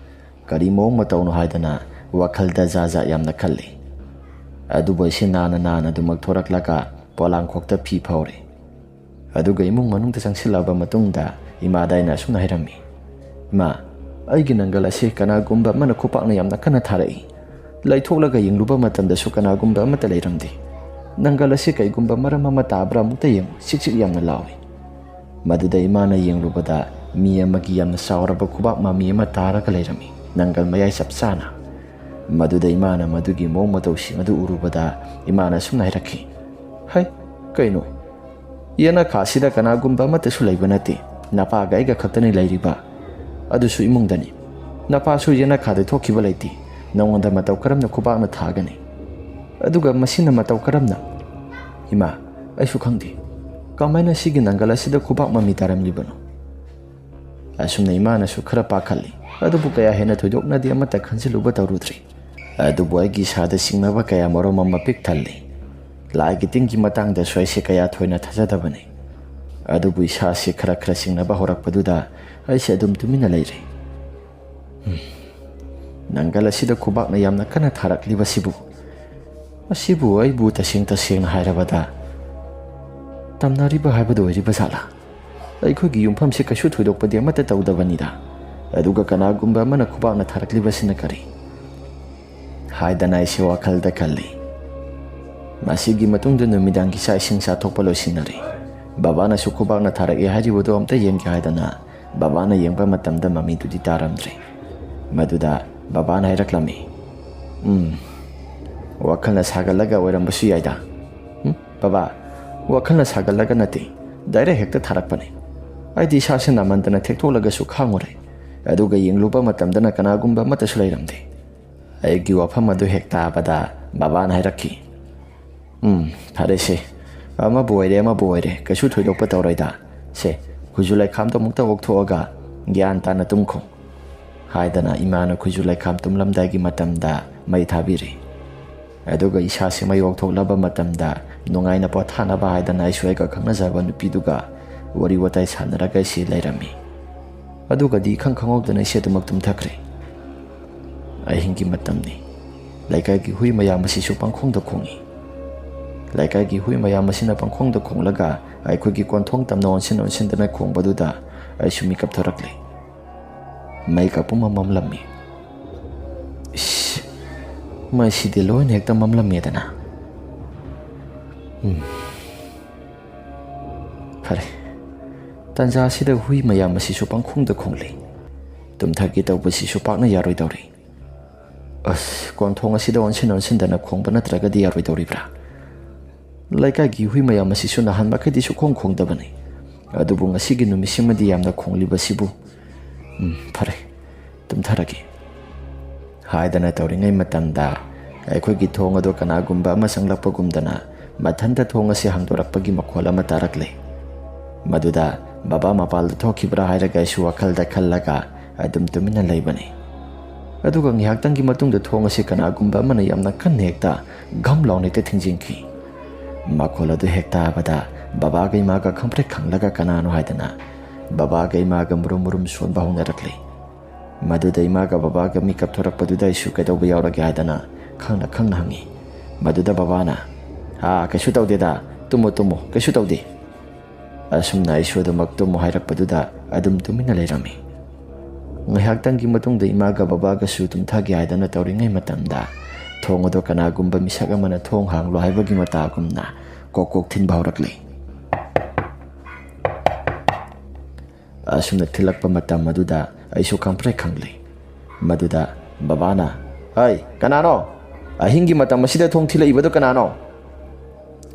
ꯀꯔꯤ ꯃꯑꯣꯡ ꯃꯇꯧꯅꯣ ꯍꯥꯏꯗꯅ ꯋꯥꯈꯜꯗ ꯖꯥꯠ ꯖꯥꯠ ꯌꯥꯝꯅ ꯈꯜꯂꯤ꯫ ꯑꯗꯨꯕꯨ ꯑꯩꯁꯦ ꯅꯥꯅ ꯅꯥꯅ ꯑꯗꯨꯃꯛ ꯊꯣꯔꯛꯂꯒ ꯄꯣꯂꯥꯡꯈꯣꯛꯇ ꯐꯤ ꯐꯧꯔꯦ꯫ ꯑꯗꯨꯒ ꯏꯃꯨꯡ ꯃꯅꯨꯡꯗ ꯆꯪꯁꯤꯜꯂꯛꯂꯕ ꯃꯇꯨꯡꯗ ꯏꯃꯥꯗ ꯑꯩꯅ ꯑꯁꯨꯝꯅ ꯍꯥꯏꯔꯝꯃꯤ, "ꯏꯃꯥ, ꯑꯩꯒꯤ ꯅꯪꯒꯜ ꯑꯁꯤ ꯀꯅꯥꯒꯨꯝꯕ ꯑꯃꯅ ꯈꯨꯄꯥꯛꯅ ꯌꯥꯝꯅ ꯀꯟꯅ ꯊꯥꯔꯛꯏ꯫ ꯂꯩꯊꯣꯛꯂꯒ ꯌꯦꯡꯂꯨꯕ ꯃꯇꯝꯗꯁꯨ ꯀꯅꯥꯒꯨꯝꯕ ꯑꯃꯠꯇ ꯂꯩꯔꯝꯗꯦ꯫ "ꯅꯪꯒꯜ ꯑꯁꯤ ꯀꯩꯒꯨꯝꯕ ꯃꯔꯝ ꯑꯃ ꯇꯥꯕ꯭ꯔꯥ? ꯑꯃꯨꯛꯇ ꯌꯦꯡꯉꯨ", ꯆꯤꯛ ꯆꯤꯛ ꯌꯥꯝꯅ ꯂꯥꯎꯏ꯫ ꯃꯗꯨꯗ ꯏꯃꯥꯅ ꯌꯦꯡꯂꯨꯕꯗ ꯃꯤ ꯑꯃꯒꯤ ꯌꯥꯝꯅ ꯆꯥꯎꯔꯕ ꯈꯨꯕꯥꯛ ꯃꯃꯤ ꯑꯃ ꯇꯥꯔꯒ ꯂꯩꯔꯝꯃꯤ, ꯅꯪꯒꯜ ꯃꯌꯥꯏ ꯆꯞ ꯆꯥꯅ꯫ ꯃꯗꯨꯗ ꯏꯃꯥꯅ ꯃꯗꯨꯒꯤ ꯃꯑꯣꯡ ꯃꯇꯧꯁꯤꯡ ꯑꯗꯨ ꯎꯔꯨꯕꯗ ꯏꯃꯥꯅ ꯑꯁꯨꯝꯅ ꯍꯥꯏꯔꯛꯈꯤ, "ꯍꯩ, ꯀꯩꯅꯣ? ꯌꯦꯅꯈꯥꯁꯤꯗ ꯀꯅꯥꯒꯨꯝꯕ ꯑꯃꯠꯇꯁꯨ ꯂꯩꯕ ꯅꯠꯇꯦ꯫ ꯅꯄꯥꯒ ꯑꯩꯒ ꯈꯛꯇꯅꯤ ꯂꯩꯔꯤꯕ꯫ ꯑꯗꯨꯁꯨ ꯏꯃꯨꯡꯗꯅꯤ꯫ ꯅꯄꯥꯁꯨ ꯌꯦꯅꯈꯥꯗ ꯊꯣꯛꯈꯤꯕ ꯂꯩꯇꯦ꯫ ꯅꯉꯣꯟꯗ ꯃꯇꯧ ꯀꯔꯝꯅ ꯈꯨꯕꯥꯛꯅ ꯊꯥꯒꯅꯤ? ꯑꯗꯨꯒ ꯃꯁꯤꯅ ꯃꯇꯧ ꯀꯔꯝꯅ?" "ꯏꯃꯥ, ꯑꯩꯁꯨ ꯈꯪꯗꯦ꯫ ꯀꯃꯥꯏꯅ ꯁꯤꯒꯤ ꯅꯪꯒꯜ ꯑꯁꯤꯗ ꯈꯨꯕꯥꯛ ꯃꯃꯤ ꯇꯥꯔꯝꯂꯤꯕꯅꯣ?" ꯑꯁꯨꯝꯅ ꯏꯃꯥꯅꯁꯨ ꯈꯔ ꯄꯥꯈꯠꯂꯤ꯫ ꯑꯗꯨꯕꯨ ꯀꯌꯥ ꯍꯦꯟꯅ ꯊꯣꯏꯗꯣꯛꯅꯗꯤ ꯑꯃꯠꯇ ꯈꯟꯖꯤꯜꯂꯨꯕ ꯇꯧꯔꯨꯗ꯭ꯔꯤ꯫ ꯑꯗꯨꯕꯨ ꯑꯩꯒꯤ ꯏꯁꯥꯗ ꯆꯤꯡꯅꯕ ꯀꯌꯥ ꯃꯔꯨꯝ ꯑꯃ ꯄꯤꯛ ꯊꯜꯂꯤ꯫ ꯂꯥꯏꯒꯤ ꯇꯤꯟꯒꯤ ꯃꯇꯥꯡꯗꯁꯨ ꯑꯩꯁꯦ ꯀꯌꯥ ꯊꯣꯏꯅ ꯊꯥꯖꯗꯕꯅꯤ꯫ ꯑꯗꯨꯕꯨ ꯏꯁꯥꯁꯦ ꯈꯔ ꯈꯔ ꯆꯤꯡꯅꯕ ꯍꯧꯔꯛꯄꯗꯨꯗ ꯑꯩꯁꯦ ꯑꯗꯨꯝ ꯇꯨꯃꯤꯟꯅ ꯂꯩꯔꯦ꯫ ꯍꯝ꯫ ꯅꯪꯒꯜ ꯑꯁꯤꯗ ꯈꯨꯕꯥꯛꯅ ꯌꯥꯝꯅ ꯀꯟꯅ ꯊꯥꯔꯛꯂꯤꯕꯁꯤꯕꯨ, ꯃꯁꯤꯕꯨ ꯑꯩꯕꯨ ꯇꯁꯦꯡ ꯇꯁꯦꯡꯅ ꯍꯥꯏꯔꯕꯗ ꯇꯝꯅꯔꯤꯕ ꯍꯥꯏꯕꯗꯨ ꯑꯣꯏꯔꯤꯕ ꯖꯥꯠꯂꯥ? ꯑꯩꯈꯣꯏꯒꯤ ꯌꯨꯝꯐꯝꯁꯤ ꯀꯩꯁꯨ ꯊꯣꯏꯗꯣꯛꯄꯗꯤ ꯑꯃꯠꯇ ꯇꯧꯗꯕꯅꯤꯗ꯫ ꯑꯗꯨꯒ ꯀꯅꯥꯒꯨꯝꯕ ꯑꯃꯅ ꯈꯨꯕꯥꯛꯅ ꯊꯥꯔꯛꯂꯤꯕꯁꯤꯅ ꯀꯔꯤ? ꯍꯥꯏꯗꯅ ꯑꯩꯁꯦ ꯋꯥꯈꯜꯗ ꯈꯜꯂꯤ꯫ ꯃꯁꯤꯒꯤ ꯃꯇꯨꯡꯗ ꯅꯨꯃꯤꯗꯥꯡꯒꯤ ꯆꯥꯛ ꯏꯁꯤꯡ ꯆꯥꯊꯣꯛꯄ ꯂꯣꯏꯁꯤꯟꯅꯔꯦ꯫ ꯕꯕꯥꯅꯁꯨ ꯈꯨꯕꯥꯛꯅ ꯊꯥꯔꯛꯑꯦ ꯍꯥꯏꯔꯤꯕꯗꯨ ꯑꯝꯇ ꯌꯦꯡꯒꯦ ꯍꯥꯏꯗꯅ ꯕꯕꯥꯅ ꯌꯦꯡꯕ ꯃꯇꯝꯗ ꯃꯃꯤꯗꯨꯗꯤ ꯇꯥꯔꯝꯗ꯭ꯔꯦ꯫ ꯃꯗꯨꯗ ꯕꯕꯥꯅ ꯍꯥꯏꯔꯛꯂꯝꯃꯤ, "ꯎꯝ, ꯋꯥꯈꯜꯅ ꯁꯥꯒꯠꯂꯒ ꯑꯣꯏꯔꯝꯕꯁꯨ ꯌꯥꯏꯗ꯫ ꯎꯝ, ꯕꯕꯥ, ꯋꯥꯈꯜꯅ ꯁꯥꯒꯠꯂꯒ ꯅꯠꯇꯦ, ꯗꯥꯏꯔꯦꯛ ꯍꯦꯛꯇ ꯊꯥꯔꯛꯄꯅꯤ꯫ ꯑꯩꯗꯤ ꯏꯁꯥꯁꯦ ꯅꯥꯃꯟꯗꯅ ꯊꯦꯛꯇꯣꯛꯂꯒꯁꯨ ꯈꯥꯡꯉꯨꯔꯦ꯫ ꯑꯗꯨꯒ ꯌꯦꯡꯂꯨꯕ ꯃꯇꯝꯗꯅ ꯀꯅꯥꯒꯨꯝꯕ ꯑꯃꯠꯇꯁꯨ ꯂꯩꯔꯝꯗꯦ"꯫ ꯑꯩꯒꯤ ꯋꯥꯐꯝ ꯑꯗꯨ ꯍꯦꯛ ꯇꯥꯕꯗ ꯕꯕꯥꯅ ꯍꯥꯏꯔꯛꯈꯤ, "ꯎꯝ, ꯐꯔꯦꯁꯦ, ꯑꯃꯕꯨ ꯑꯣꯏꯔꯦ ꯑꯃꯕꯨ ꯑꯣꯏꯔꯦ, ꯀꯩꯁꯨ ꯊꯣꯏꯗꯣꯛꯄ ꯇꯧꯔꯣꯏꯗ꯫ ꯁꯦ, ꯈꯨꯖꯨ ꯂꯩꯈꯥꯝꯗꯣ ꯑꯃꯨꯛꯇ ꯑꯣꯛꯊꯣꯛꯑꯒ ꯒ꯭ꯌꯥꯟ ꯇꯥꯅ ꯇꯨꯝꯈꯣ" ꯍꯥꯏꯗꯅ ꯏꯃꯥꯅ ꯈꯨꯖꯨ ꯂꯩꯈꯥꯝ ꯇꯨꯝꯂꯝꯗꯥꯏꯒꯤ ꯃꯇꯝꯗ ꯃꯩ ꯊꯥꯕꯤꯔꯤ꯫ ꯑꯗꯨꯒ ꯏꯁꯥꯁꯦ ꯃꯩ ꯑꯣꯛꯊꯣꯛꯂꯕ ꯃꯇꯝꯗ ꯅꯨꯡꯉꯥꯏꯅ ꯄꯣꯊꯥꯅꯕ ꯍꯥꯏꯗꯅ ꯑꯩꯁꯨ ꯑꯩꯒ ꯈꯪꯅꯖꯕ ꯅꯨꯄꯤꯗꯨꯒ ꯋꯥꯔꯤ ꯋꯥꯇꯥꯏ ꯁꯥꯟꯅꯔꯒ ꯑꯩꯁꯦ ꯂꯩꯔꯝꯃꯤ꯫ ꯑꯗꯨꯒꯗꯤ ꯏꯈꯪ ꯈꯪꯍꯧꯗꯅ ꯑꯩꯁꯦ ꯑꯗꯨꯃꯛ ꯇꯨꯝꯊꯈ꯭ꯔꯦ꯫ ꯑꯍꯤꯡꯒꯤ ꯃꯇꯝꯅꯤ꯫ ꯂꯩꯀꯥꯏꯒꯤ ꯍꯨꯏ ꯃꯌꯥꯝ ꯑꯁꯤꯁꯨ ꯄꯪꯈꯣꯡꯗ ꯈꯣꯡꯏ꯫ ꯂꯩꯀꯥꯏꯒꯤ ꯍꯨꯏ ꯃꯌꯥꯝ ꯑꯁꯤꯅ ꯄꯪꯈꯣꯡꯗ ꯈꯣꯡꯂꯒ ꯑꯩꯈꯣꯏꯒꯤ ꯀꯣꯟꯊꯣꯡ ꯇꯝꯅ ꯑꯣꯟꯁꯤꯟ ꯑꯣꯟꯁꯤꯟꯗꯅ ꯈꯣꯡꯕꯗꯨꯗ ꯑꯩꯁꯨ ꯃꯤꯀꯞ ꯊꯣꯔꯛꯂꯦ꯫ ꯃꯩꯒ ꯄꯨꯝꯃꯝ ꯃꯝꯂꯝꯃꯤ꯫ ꯏꯁ, ꯃꯩꯁꯤꯗꯤ ꯂꯣꯏꯅ ꯍꯦꯛꯇ ꯃꯝꯂꯝꯃꯦꯗꯅ꯫ ꯎꯝ꯫ ꯐꯔꯦ꯫ ꯇꯥꯟꯖꯥ ꯑꯁꯤꯗ ꯍꯨꯏ ꯃꯌꯥꯝ ꯑꯁꯤꯁꯨ ꯄꯪꯈꯣꯡꯗ ꯈꯣꯡꯂꯤ꯫ ꯇꯨꯝꯊꯒꯦ ꯇꯧꯕꯁꯤꯁꯨ ꯄꯥꯛꯅ ꯌꯥꯔꯣꯏꯗꯧꯔꯤ꯫ ꯑꯁ, ꯀꯣꯟꯊꯣꯡ ꯑꯁꯤꯗ ꯑꯣꯟꯁꯤꯟ ꯑꯣꯟꯁꯤꯟꯗꯅ ꯈꯣꯡꯕ ꯅꯠꯇ꯭ꯔꯒꯗꯤ ꯌꯥꯔꯣꯏꯗꯧꯔꯤꯕ꯭ꯔꯥ? ꯂꯩꯀꯥꯏꯒꯤ ꯍꯨꯏ ꯃꯌꯥꯝ ꯑꯁꯤꯁꯨ ꯅꯍꯥꯟ ꯃꯈꯩꯗꯤ ꯁꯨꯈꯣꯡ ꯈꯣꯡꯗꯕꯅꯤ꯫ ꯑꯗꯨꯕꯨ ꯉꯁꯤꯒꯤ ꯅꯨꯃꯤꯠꯁꯤꯃꯗꯤ ꯌꯥꯝꯅ ꯈꯣꯡꯂꯤꯕꯁꯤꯕꯨ꯫ ꯎꯝ, ꯐꯔꯦ, ꯇꯨꯝꯊꯔꯒꯦ꯫ ꯍꯥꯏꯗꯅ ꯇꯧꯔꯤꯉꯩ ꯃꯇꯝꯗ ꯑꯩꯈꯣꯏꯒꯤ ꯊꯣꯡ ꯑꯗꯨ ꯀꯅꯥꯒꯨꯝꯕ ꯑꯃ ꯆꯪꯂꯛꯄꯒꯨꯝꯗꯅ ꯃꯊꯟꯇ ꯊꯣꯡ ꯑꯁꯤ ꯍꯥꯡꯗꯣꯔꯛꯄꯒꯤ ꯃꯈꯣꯜ ꯑꯃ ꯇꯥꯔꯛꯂꯦ꯫ ꯃꯗꯨꯗ ꯕꯕꯥ ꯃꯄꯥꯜꯗ ꯊꯣꯛꯈꯤꯕ꯭ꯔꯥ ꯍꯥꯏꯔꯒ ꯑꯩꯁꯨ ꯋꯥꯈꯜꯗ ꯈꯜꯂꯒ ꯑꯗꯨꯝ ꯇꯨꯃꯤꯟꯅ ꯂꯩꯕꯅꯤ꯫ ꯑꯗꯨꯒ ꯉꯥꯏꯍꯥꯛꯇꯪꯒꯤ ꯃꯇꯨꯡꯗ ꯊꯣꯡ ꯑꯁꯤ ꯀꯅꯥꯒꯨꯝꯕ ꯑꯃꯅ ꯌꯥꯝꯅ ꯀꯟꯅ ꯍꯦꯛꯇ ꯘꯝ ꯂꯥꯎꯅ ꯍꯦꯛꯇ ꯊꯤꯡꯖꯤꯟꯈꯤ꯫ ꯃꯈꯣꯜ ꯑꯗꯨ ꯍꯦꯛ ꯇꯥꯕꯗ ꯕꯕꯥꯒ ꯏꯃꯥꯒ ꯈꯪꯄ꯭ꯔꯦꯛ ꯈꯪꯂꯒ ꯀꯅꯥꯅꯣ ꯍꯥꯏꯗꯅ ꯕꯕꯥꯒ ꯏꯃꯥꯒ ꯃꯨꯔꯨꯝ ꯃꯨꯔꯨꯝ ꯁꯣꯟꯕ ꯍꯧꯅꯔꯛꯂꯤ꯫ ꯃꯗꯨꯗ ꯏꯃꯥꯒ ꯕꯕꯥꯒ ꯃꯤꯀꯞ ꯊꯣꯔꯛꯄꯗꯨꯗ ꯑꯩꯁꯨ "ꯀꯩꯗꯧꯕ ꯌꯥꯎꯔꯒꯦ?" ꯍꯥꯏꯗꯅ ꯈꯪꯅ ꯈꯪꯅ ꯍꯪꯉꯤ꯫ ꯃꯗꯨꯗ ꯕꯕꯥꯅ, "ꯑꯥ, ꯀꯩꯁꯨ ꯇꯧꯗꯦꯗ, ꯇꯨꯝꯃꯣ ꯇꯨꯝꯃꯣ, ꯀꯩꯁꯨ ꯇꯧꯗꯦ"꯫ ꯑꯁꯨꯝꯅ ꯑꯩꯁꯨ ꯑꯗꯨꯃꯛ ꯇꯨꯝꯃꯨ ꯍꯥꯏꯔꯛꯄꯗꯨꯗ ꯑꯗꯨꯝ ꯇꯨꯃꯤꯟꯅ ꯂꯩꯔꯝꯃꯤ꯫ ꯉꯥꯏꯍꯥꯛꯇꯪꯒꯤ ꯃꯇꯨꯡꯗ ꯏꯃꯥꯒ ꯕꯕꯥꯒꯁꯨ ꯇꯨꯝꯊꯒꯦ ꯍꯥꯏꯗꯅ ꯇꯧꯔꯤꯉꯩ ꯃꯇꯝꯗ ꯊꯣꯡ ꯑꯗꯣ ꯀꯅꯥꯒꯨꯝꯕ ꯃꯤꯁꯛ ꯑꯃꯅ "ꯊꯣꯡ ꯍꯥꯡꯂꯣ" ꯍꯥꯏꯕꯒꯤ ꯃꯇꯥꯒꯨꯝꯅ ꯀꯣꯛ ꯀꯣꯛ ꯊꯤꯟꯕ ꯍꯧꯔꯛꯂꯤ꯫ ꯑꯁꯨꯝꯅ ꯊꯤꯜꯂꯛꯄ ꯃꯇꯝ ꯑꯗꯨꯗ ꯑꯩꯁꯨ ꯈꯪꯄ꯭ꯔꯦꯛ ꯈꯪꯂꯦ꯫ ꯃꯗꯨꯗ ꯕꯕꯥꯅ, "ꯍꯩ, ꯀꯅꯥꯅꯣ? ꯑꯍꯤꯡꯒꯤ ꯃꯇꯝ ꯑꯁꯤꯗ ꯊꯣꯡ ꯊꯤꯜꯂꯛꯏꯕꯗꯨ ꯀꯅꯥꯅꯣ?"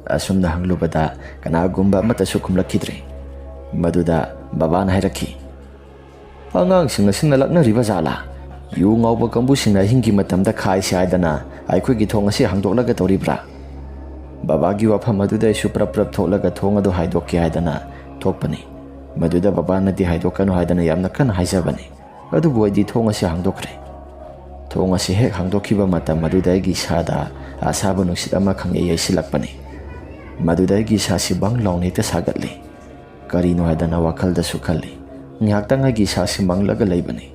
ꯑꯁꯨꯝꯅ ꯍꯪꯂꯨꯕꯗ ꯀꯅꯥꯒꯨꯝꯕ ꯑꯃꯠꯇꯁꯨ ꯈꯨꯝꯂꯛꯈꯤꯗ꯭ꯔꯦ꯫ ꯃꯗꯨꯗ ꯕꯕꯥꯅ ꯍꯥꯏꯔꯛꯈꯤ, "ꯑꯉꯥꯡꯁꯤꯡ ꯑꯁꯤꯅ ꯂꯛꯅꯔꯤꯕ ꯖꯥꯠꯂꯥ? ꯌꯨ ꯉꯥꯎꯕ ꯀꯥꯡꯕꯨꯁꯤꯡꯅ ꯑꯍꯤꯡꯒꯤ ꯃꯇꯝꯗ ꯈꯥꯏꯁꯤ ꯍꯥꯏꯗꯅ ꯑꯩꯈꯣꯏꯒꯤ ꯊꯣꯡ ꯑꯁꯤ ꯍꯥꯡꯗꯣꯛꯂꯒ ꯇꯧꯔꯤꯕ꯭ꯔꯥ?" ꯕꯕꯥꯒꯤ ꯋꯥꯐꯝ ꯑꯗꯨꯗ ꯑꯩꯁꯨ ꯄ꯭ꯔꯞ ꯄ꯭ꯔꯞ ꯊꯣꯛꯂꯒ ꯊꯣꯡ ꯑꯗꯨ ꯍꯥꯏꯗꯣꯛꯀꯦ ꯍꯥꯏꯗꯅ ꯊꯣꯛꯄꯅꯤ꯫ ꯃꯗꯨꯗ ꯕꯕꯥꯅꯗꯤ "ꯍꯥꯏꯗꯣꯛꯀꯅꯨ" ꯍꯥꯏꯗꯅ ꯌꯥꯝꯅ ꯀꯟꯅ ꯍꯥꯏꯖꯕꯅꯤ꯫ ꯑꯗꯨꯕꯨ ꯑꯩꯗꯤ ꯊꯣꯡ ꯑꯁꯤ ꯍꯥꯡꯗꯣꯛꯈ꯭ꯔꯦ꯫ ꯊꯣꯡ ꯑꯁꯤ ꯍꯦꯛ ꯍꯥꯡꯗꯣꯛꯈꯤꯕ ꯃꯇꯝ ꯑꯗꯨꯗ ꯑꯩꯒꯤ ꯏꯁꯥꯗ ꯑꯁꯥꯕ ꯅꯨꯡꯁꯤꯠ ꯑꯃ ꯈꯪꯌꯩ ꯌꯩꯁꯤꯜꯂꯛꯄꯅꯤ꯫ ꯃꯗꯨꯗ ꯑꯩꯒꯤ ꯏꯁꯥꯁꯤ ꯕꯪ ꯂꯥꯎꯅ ꯍꯦꯛꯇ ꯁꯥꯒꯠꯂꯤ꯫ ꯀꯔꯤꯅꯣ ꯍꯥꯏꯗꯅ ꯋꯥꯈꯜꯗꯁꯨ ꯈꯜꯂꯤ꯫ ꯉꯥꯏꯍꯥꯛꯇꯪ ꯑꯩꯒꯤ ꯏꯁꯥꯁꯤ ꯃꯪꯂꯒ ꯂꯩꯕꯅꯤ꯫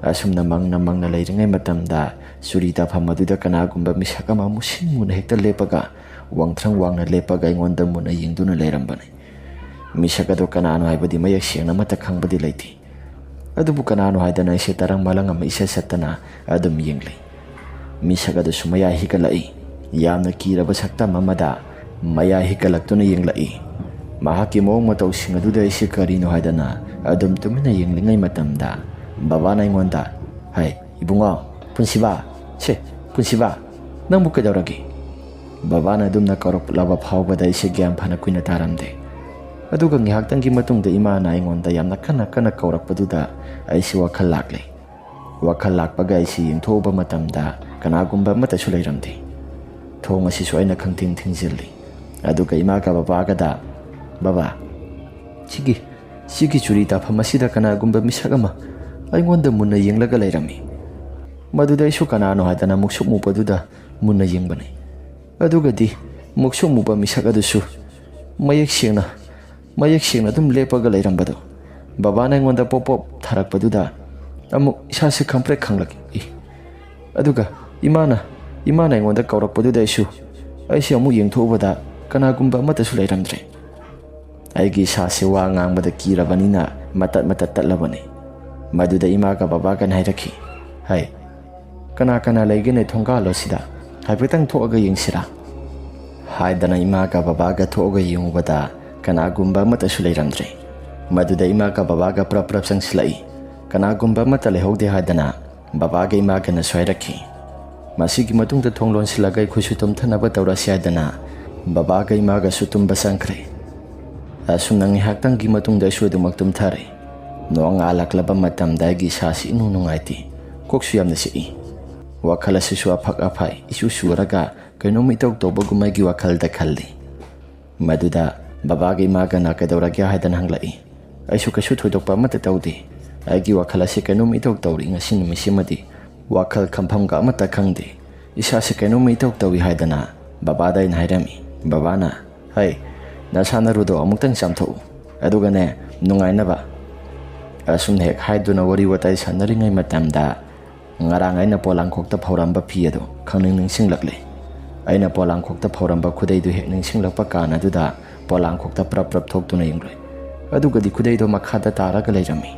ꯑꯁꯨꯝꯅ ꯃꯪꯅ ꯃꯪꯅ ꯂꯩꯔꯤꯉꯩ ꯃꯇꯝꯗ ꯆꯨꯔꯤ ꯇꯥꯐꯝ ꯑꯗꯨꯗ ꯀꯅꯥꯒꯨꯝꯕ ꯃꯤꯁꯛ ꯑꯃ ꯃꯨꯁꯤꯟ ꯃꯨꯅ ꯍꯦꯛꯇ ꯂꯦꯞꯄꯒ, ꯋꯥꯡꯊ꯭ꯔꯪ ꯋꯥꯡꯅ ꯂꯦꯞꯄꯒ ꯑꯩꯉꯣꯟꯗ ꯃꯨꯟꯅ ꯌꯦꯡꯗꯨꯅ ꯂꯩꯔꯝꯕꯅꯤ꯫ ꯃꯤꯁꯛ ꯑꯗꯨ ꯀꯅꯥꯅꯣ ꯍꯥꯏꯕꯗꯤ ꯃꯌꯦꯛ ꯁꯦꯡꯅ ꯑꯃꯠꯇ ꯈꯪꯕꯗꯤ ꯂꯩꯇꯦ꯫ ꯑꯗꯨꯕꯨ ꯀꯅꯥꯅꯣ ꯍꯥꯏꯗꯅ ꯑꯩꯁꯦ ꯇꯔꯪ ꯃꯂꯪ ꯑꯃ ꯏꯁꯠ ꯁꯠꯇꯅ ꯑꯗꯨꯝ ꯌꯦꯡꯂꯤ꯫ ꯃꯤꯁꯛ ꯑꯗꯨꯁꯨ ꯃꯌꯥꯏ ꯍꯤꯒꯠꯂꯛꯏ꯫ ꯌꯥꯝꯅ ꯀꯤꯔꯕ ꯁꯛꯇꯝ ꯑꯃꯗ ꯃꯌꯥ ꯍꯤꯒꯠꯂꯛꯇꯨꯅ ꯌꯦꯡꯂꯛꯏ꯫ ꯃꯍꯥꯛꯀꯤ ꯃꯑꯣꯡ ꯃꯇꯧꯁꯤꯡ ꯑꯗꯨꯗ ꯑꯩꯁꯤ ꯀꯔꯤꯅꯣ ꯍꯥꯏꯗꯅ ꯑꯗꯨꯝ ꯇꯨꯃꯤꯟꯅ ꯌꯦꯡꯂꯤꯉꯩ ꯃꯇꯝꯗ, ꯕꯕꯥꯅ ꯑꯩꯉꯣꯟꯗ, "ꯍꯩ, ꯏꯕꯨꯡꯉꯣ, ꯄꯨꯟꯁꯤꯕ, ꯁꯦ, ꯄꯨꯟꯁꯤꯕ, ꯅꯪꯕꯨ ꯀꯩꯗꯧꯔꯒꯦ?" ꯕꯕꯥꯅ ꯑꯗꯨꯝꯅ ꯀꯧꯔꯛꯂꯕ ꯐꯥꯎꯕꯗ ꯑꯩꯁꯦ ꯒ꯭ꯌꯥꯟ ꯐꯅ ꯀꯨꯏꯅ ꯇꯥꯔꯝꯗꯦ꯫ ꯑꯗꯨꯒ ꯉꯥꯏꯍꯥꯛꯇꯪꯒꯤ ꯃꯇꯨꯡꯗ ꯏꯃꯥꯅ ꯑꯩꯉꯣꯟꯗ ꯌꯥꯝꯅ ꯀꯟꯅ ꯀꯟꯅ ꯀꯧꯔꯛꯄꯗꯨꯗ ꯑꯩꯁꯤ ꯋꯥꯈꯜ ꯂꯥꯛꯂꯦ꯫ ꯋꯥꯈꯜ ꯂꯥꯛꯄꯒ ꯑꯩꯁꯤ ꯌꯦꯡꯊꯣꯛꯎꯕ ꯃꯇꯝꯗ ꯀꯅꯥꯒꯨꯝꯕ ꯑꯃꯠꯇꯁꯨ ꯂꯩꯔꯝꯗꯦ꯫ ꯊꯣꯡ ꯑꯁꯤꯁꯨ ꯑꯩꯅ ꯈꯪꯊꯤꯡ ꯊꯤꯡꯖꯤꯜꯂꯤ꯫ ꯑꯗꯨꯒ ꯏꯃꯥꯒ ꯕꯕꯥꯒꯗ, "ꯕꯕꯥ, ꯁꯤꯒꯤ, ꯁꯤꯒꯤ ꯆꯨꯔꯤ ꯇꯥꯐꯝ ꯑꯁꯤꯗ ꯀꯅꯥꯒꯨꯝꯕ ꯃꯤꯁꯛ ꯑꯃ ꯑꯩꯉꯣꯟꯗ ꯃꯨꯟꯅ ꯌꯦꯡꯂꯒ ꯂꯩꯔꯝꯃꯤ꯫" ꯃꯗꯨꯗ ꯑꯩꯁꯨ ꯀꯅꯥꯅꯣ ꯍꯥꯏꯗꯅ ꯃꯨꯛꯁꯨꯛ ꯃꯨꯕꯗꯨꯗ ꯃꯨꯟꯅ ꯌꯦꯡꯕꯅꯤ꯫ ꯑꯗꯨꯒꯗꯤ ꯃꯨꯛꯁꯨꯛ ꯃꯨꯕ ꯃꯤꯁꯛ ꯑꯗꯨꯁꯨ ꯃꯌꯦꯛ ꯁꯦꯡꯅ, ꯃꯌꯦꯛ ꯁꯦꯡꯅ ꯑꯗꯨꯝ ꯂꯦꯞꯄꯒ ꯂꯩꯔꯝꯕꯗꯣ꯫ ꯕꯕꯥꯅ ꯑꯩꯉꯣꯟꯗ ꯄꯣꯞ ꯄꯣꯞ ꯊꯥꯔꯛꯄꯗꯨꯗ ꯑꯃꯨꯛ ꯏꯁꯥꯁꯦ ꯈꯪꯄ꯭ꯔꯦꯛ ꯈꯪꯂꯛꯏ꯫ ꯑꯗꯨꯒ ꯏꯃꯥꯅ, ꯏꯃꯥꯅ ꯑꯩꯉꯣꯟꯗ ꯀꯧꯔꯛꯄꯗꯨꯗ ꯑꯩꯁꯨ, ꯑꯩꯁꯦ ꯑꯃꯨꯛ ꯌꯦꯡꯊꯣꯛꯎꯕꯗ ꯀꯅꯥꯒꯨꯝꯕ ꯑꯃꯠꯇꯁꯨ ꯂꯩꯔꯝꯗ꯭ꯔꯦ꯫ ꯑꯩꯒꯤ ꯏꯁꯥꯁꯦ ꯋꯥ ꯉꯥꯡꯕꯗ ꯀꯤꯔꯕꯅꯤꯅ ꯃꯇꯠ ꯃꯇꯠ ꯇꯠꯂꯕꯅꯤ꯫ ꯃꯗꯨꯗ ꯏꯃꯥꯒ ꯕꯕꯥꯒꯅ ꯍꯥꯏꯔꯛꯈꯤ, "ꯍꯩ, ꯀꯅꯥ ꯀꯅꯥ ꯂꯩꯒꯦꯅꯦ ꯊꯣꯡꯒꯥꯜ ꯑꯁꯤꯗ? ꯍꯥꯏꯐꯦꯠꯇꯪ ꯊꯣꯛꯑꯒ ꯌꯦꯡꯁꯤꯔꯥ?" ꯍꯥꯏꯗꯅ ꯏꯃꯥꯒ ꯕꯕꯥꯒ ꯊꯣꯛꯑꯒ ꯌꯦꯡꯉꯨꯕꯗ ꯀꯅꯥꯒꯨꯝꯕ ꯑꯃꯠꯇꯁꯨ ꯂꯩꯔꯝꯗ꯭ꯔꯦ꯫ ꯃꯗꯨꯗ ꯏꯃꯥꯒ ꯕꯕꯥꯒ ꯄ꯭ꯔꯞ ꯄ꯭ꯔꯞ ꯆꯪꯁꯤꯜꯂꯛꯏ꯫ ꯀꯅꯥꯒꯨꯝꯕ ꯑꯃꯠꯇ ꯂꯩꯍꯧꯗꯦ ꯍꯥꯏꯗꯅ ꯕꯕꯥꯒ ꯏꯃꯥꯒꯅꯁꯨ ꯍꯥꯏꯔꯛꯈꯤ꯫ ꯃꯁꯤꯒꯤ ꯃꯇꯨꯡꯗ ꯊꯣꯡ ꯂꯣꯟꯁꯤꯜꯂꯒ ꯑꯩꯈꯣꯏꯁꯨ ꯇꯨꯝꯊꯅꯕ ꯇꯧꯔꯁꯤ ꯍꯥꯏꯗꯅ ꯕꯕꯥꯒ ꯏꯃꯥꯒꯁꯨ ꯇꯨꯝꯕ ꯆꯪꯈ꯭ꯔꯦ꯫ ꯑꯁꯨꯝꯅ ꯉꯥꯏꯍꯥꯛꯇꯪꯒꯤ ꯃꯇꯨꯡꯗ ꯑꯩꯁꯨ ꯑꯗꯨꯃꯛ ꯇꯨꯝꯊꯔꯦ꯫ ꯅꯣꯡꯉꯥꯜꯂꯛꯂꯕ ꯃꯇꯝꯗ ꯑꯩꯒꯤ ꯏꯁꯥꯁꯤ ꯏꯅꯨꯡ ꯅꯨꯡꯉꯥꯏꯇꯦ꯫ ꯀꯣꯛꯁꯨ ꯌꯥꯝꯅ ꯆꯤꯛꯏ꯫ ꯋꯥꯈꯜ ꯑꯁꯤꯁꯨ ꯑꯐꯛ ꯑꯐꯥꯏ ꯏꯆꯨ ꯆꯨꯔꯒ ꯀꯩꯅꯣꯝ ꯏꯇꯧ ꯇꯧꯕꯒꯨꯝ ꯑꯩꯒꯤ ꯋꯥꯈꯜꯗ ꯈꯜꯂꯤ꯫ ꯃꯗꯨꯗ ꯕꯕꯥꯒ ꯏꯃꯥꯒꯅ ꯀꯩꯗꯧꯔꯒꯦ ꯍꯥꯏꯗꯅ ꯍꯪꯂꯛꯏ꯫ ꯑꯩꯁꯨ ꯀꯩꯁꯨ ꯊꯣꯏꯗꯣꯛꯄ ꯑꯃꯠꯇ ꯇꯧꯗꯦ꯫ ꯑꯩꯒꯤ ꯋꯥꯈꯜ ꯑꯁꯤ ꯀꯩꯅꯣꯝ ꯏꯇꯧ ꯇꯧꯔꯤ ꯉꯁꯤ ꯅꯨꯃꯤꯠꯁꯤꯃꯗꯤ꯫ ꯋꯥꯈꯜ ꯈꯟꯐꯝꯒ ꯑꯃꯠꯇ ꯈꯪꯗꯦ꯫ ꯏꯁꯥꯁꯤ ꯀꯩꯅꯣꯝ ꯏꯇꯧ ꯇꯧꯏ ꯍꯥꯏꯗꯅ ꯕꯕꯥꯗ ꯑꯩꯅ ꯍꯥꯏꯔꯝꯃꯤ꯫ ꯕꯕꯥꯅ, "ꯍꯩ, ꯅꯁꯥ ꯅꯔꯨꯗꯣ ꯑꯃꯨꯛꯇꯪ ꯆꯥꯝꯊꯣꯛꯎ꯫ ꯑꯗꯨꯒꯅꯦ, ꯅꯨꯡꯉꯥꯏꯅꯕ꯫" ꯑꯁꯨꯝꯅ ꯍꯦꯛ ꯍꯥꯏꯗꯨꯅ ꯋꯥꯔꯤ ꯋꯥꯇꯥꯏ ꯁꯥꯟꯅꯔꯤꯉꯩ ꯃꯇꯝꯗ ꯉꯔꯥꯡ ꯑꯩꯅ ꯄꯣꯂꯥꯡꯈꯣꯛꯇ ꯐꯧꯔꯝꯕ ꯐꯤ ꯑꯗꯨ ꯈꯪꯅꯤꯡ ꯅꯤꯡꯁꯤꯡꯂꯛꯂꯦ꯫ ꯑꯩꯅ ꯄꯣꯂꯥꯡꯈꯣꯛꯇ ꯐꯧꯔꯝꯕ ꯈꯨꯗꯩꯗꯨ ꯍꯦꯛ ꯅꯤꯡꯁꯤꯡꯂꯛꯄ ꯀꯥꯟ ꯑꯗꯨꯗ ꯄꯣꯂꯥꯡꯈꯣꯛꯇ ꯄ꯭ꯔꯞ ꯄ꯭ꯔꯞ ꯊꯣꯛꯇꯨꯅ ꯌꯦꯡꯂꯨꯏ꯫ ꯑꯗꯨꯒꯗꯤ ꯈꯨꯗꯩꯗꯣ ꯃꯈꯥꯗ ꯇꯥꯔꯒ ꯂꯩꯔꯝꯃꯤ꯫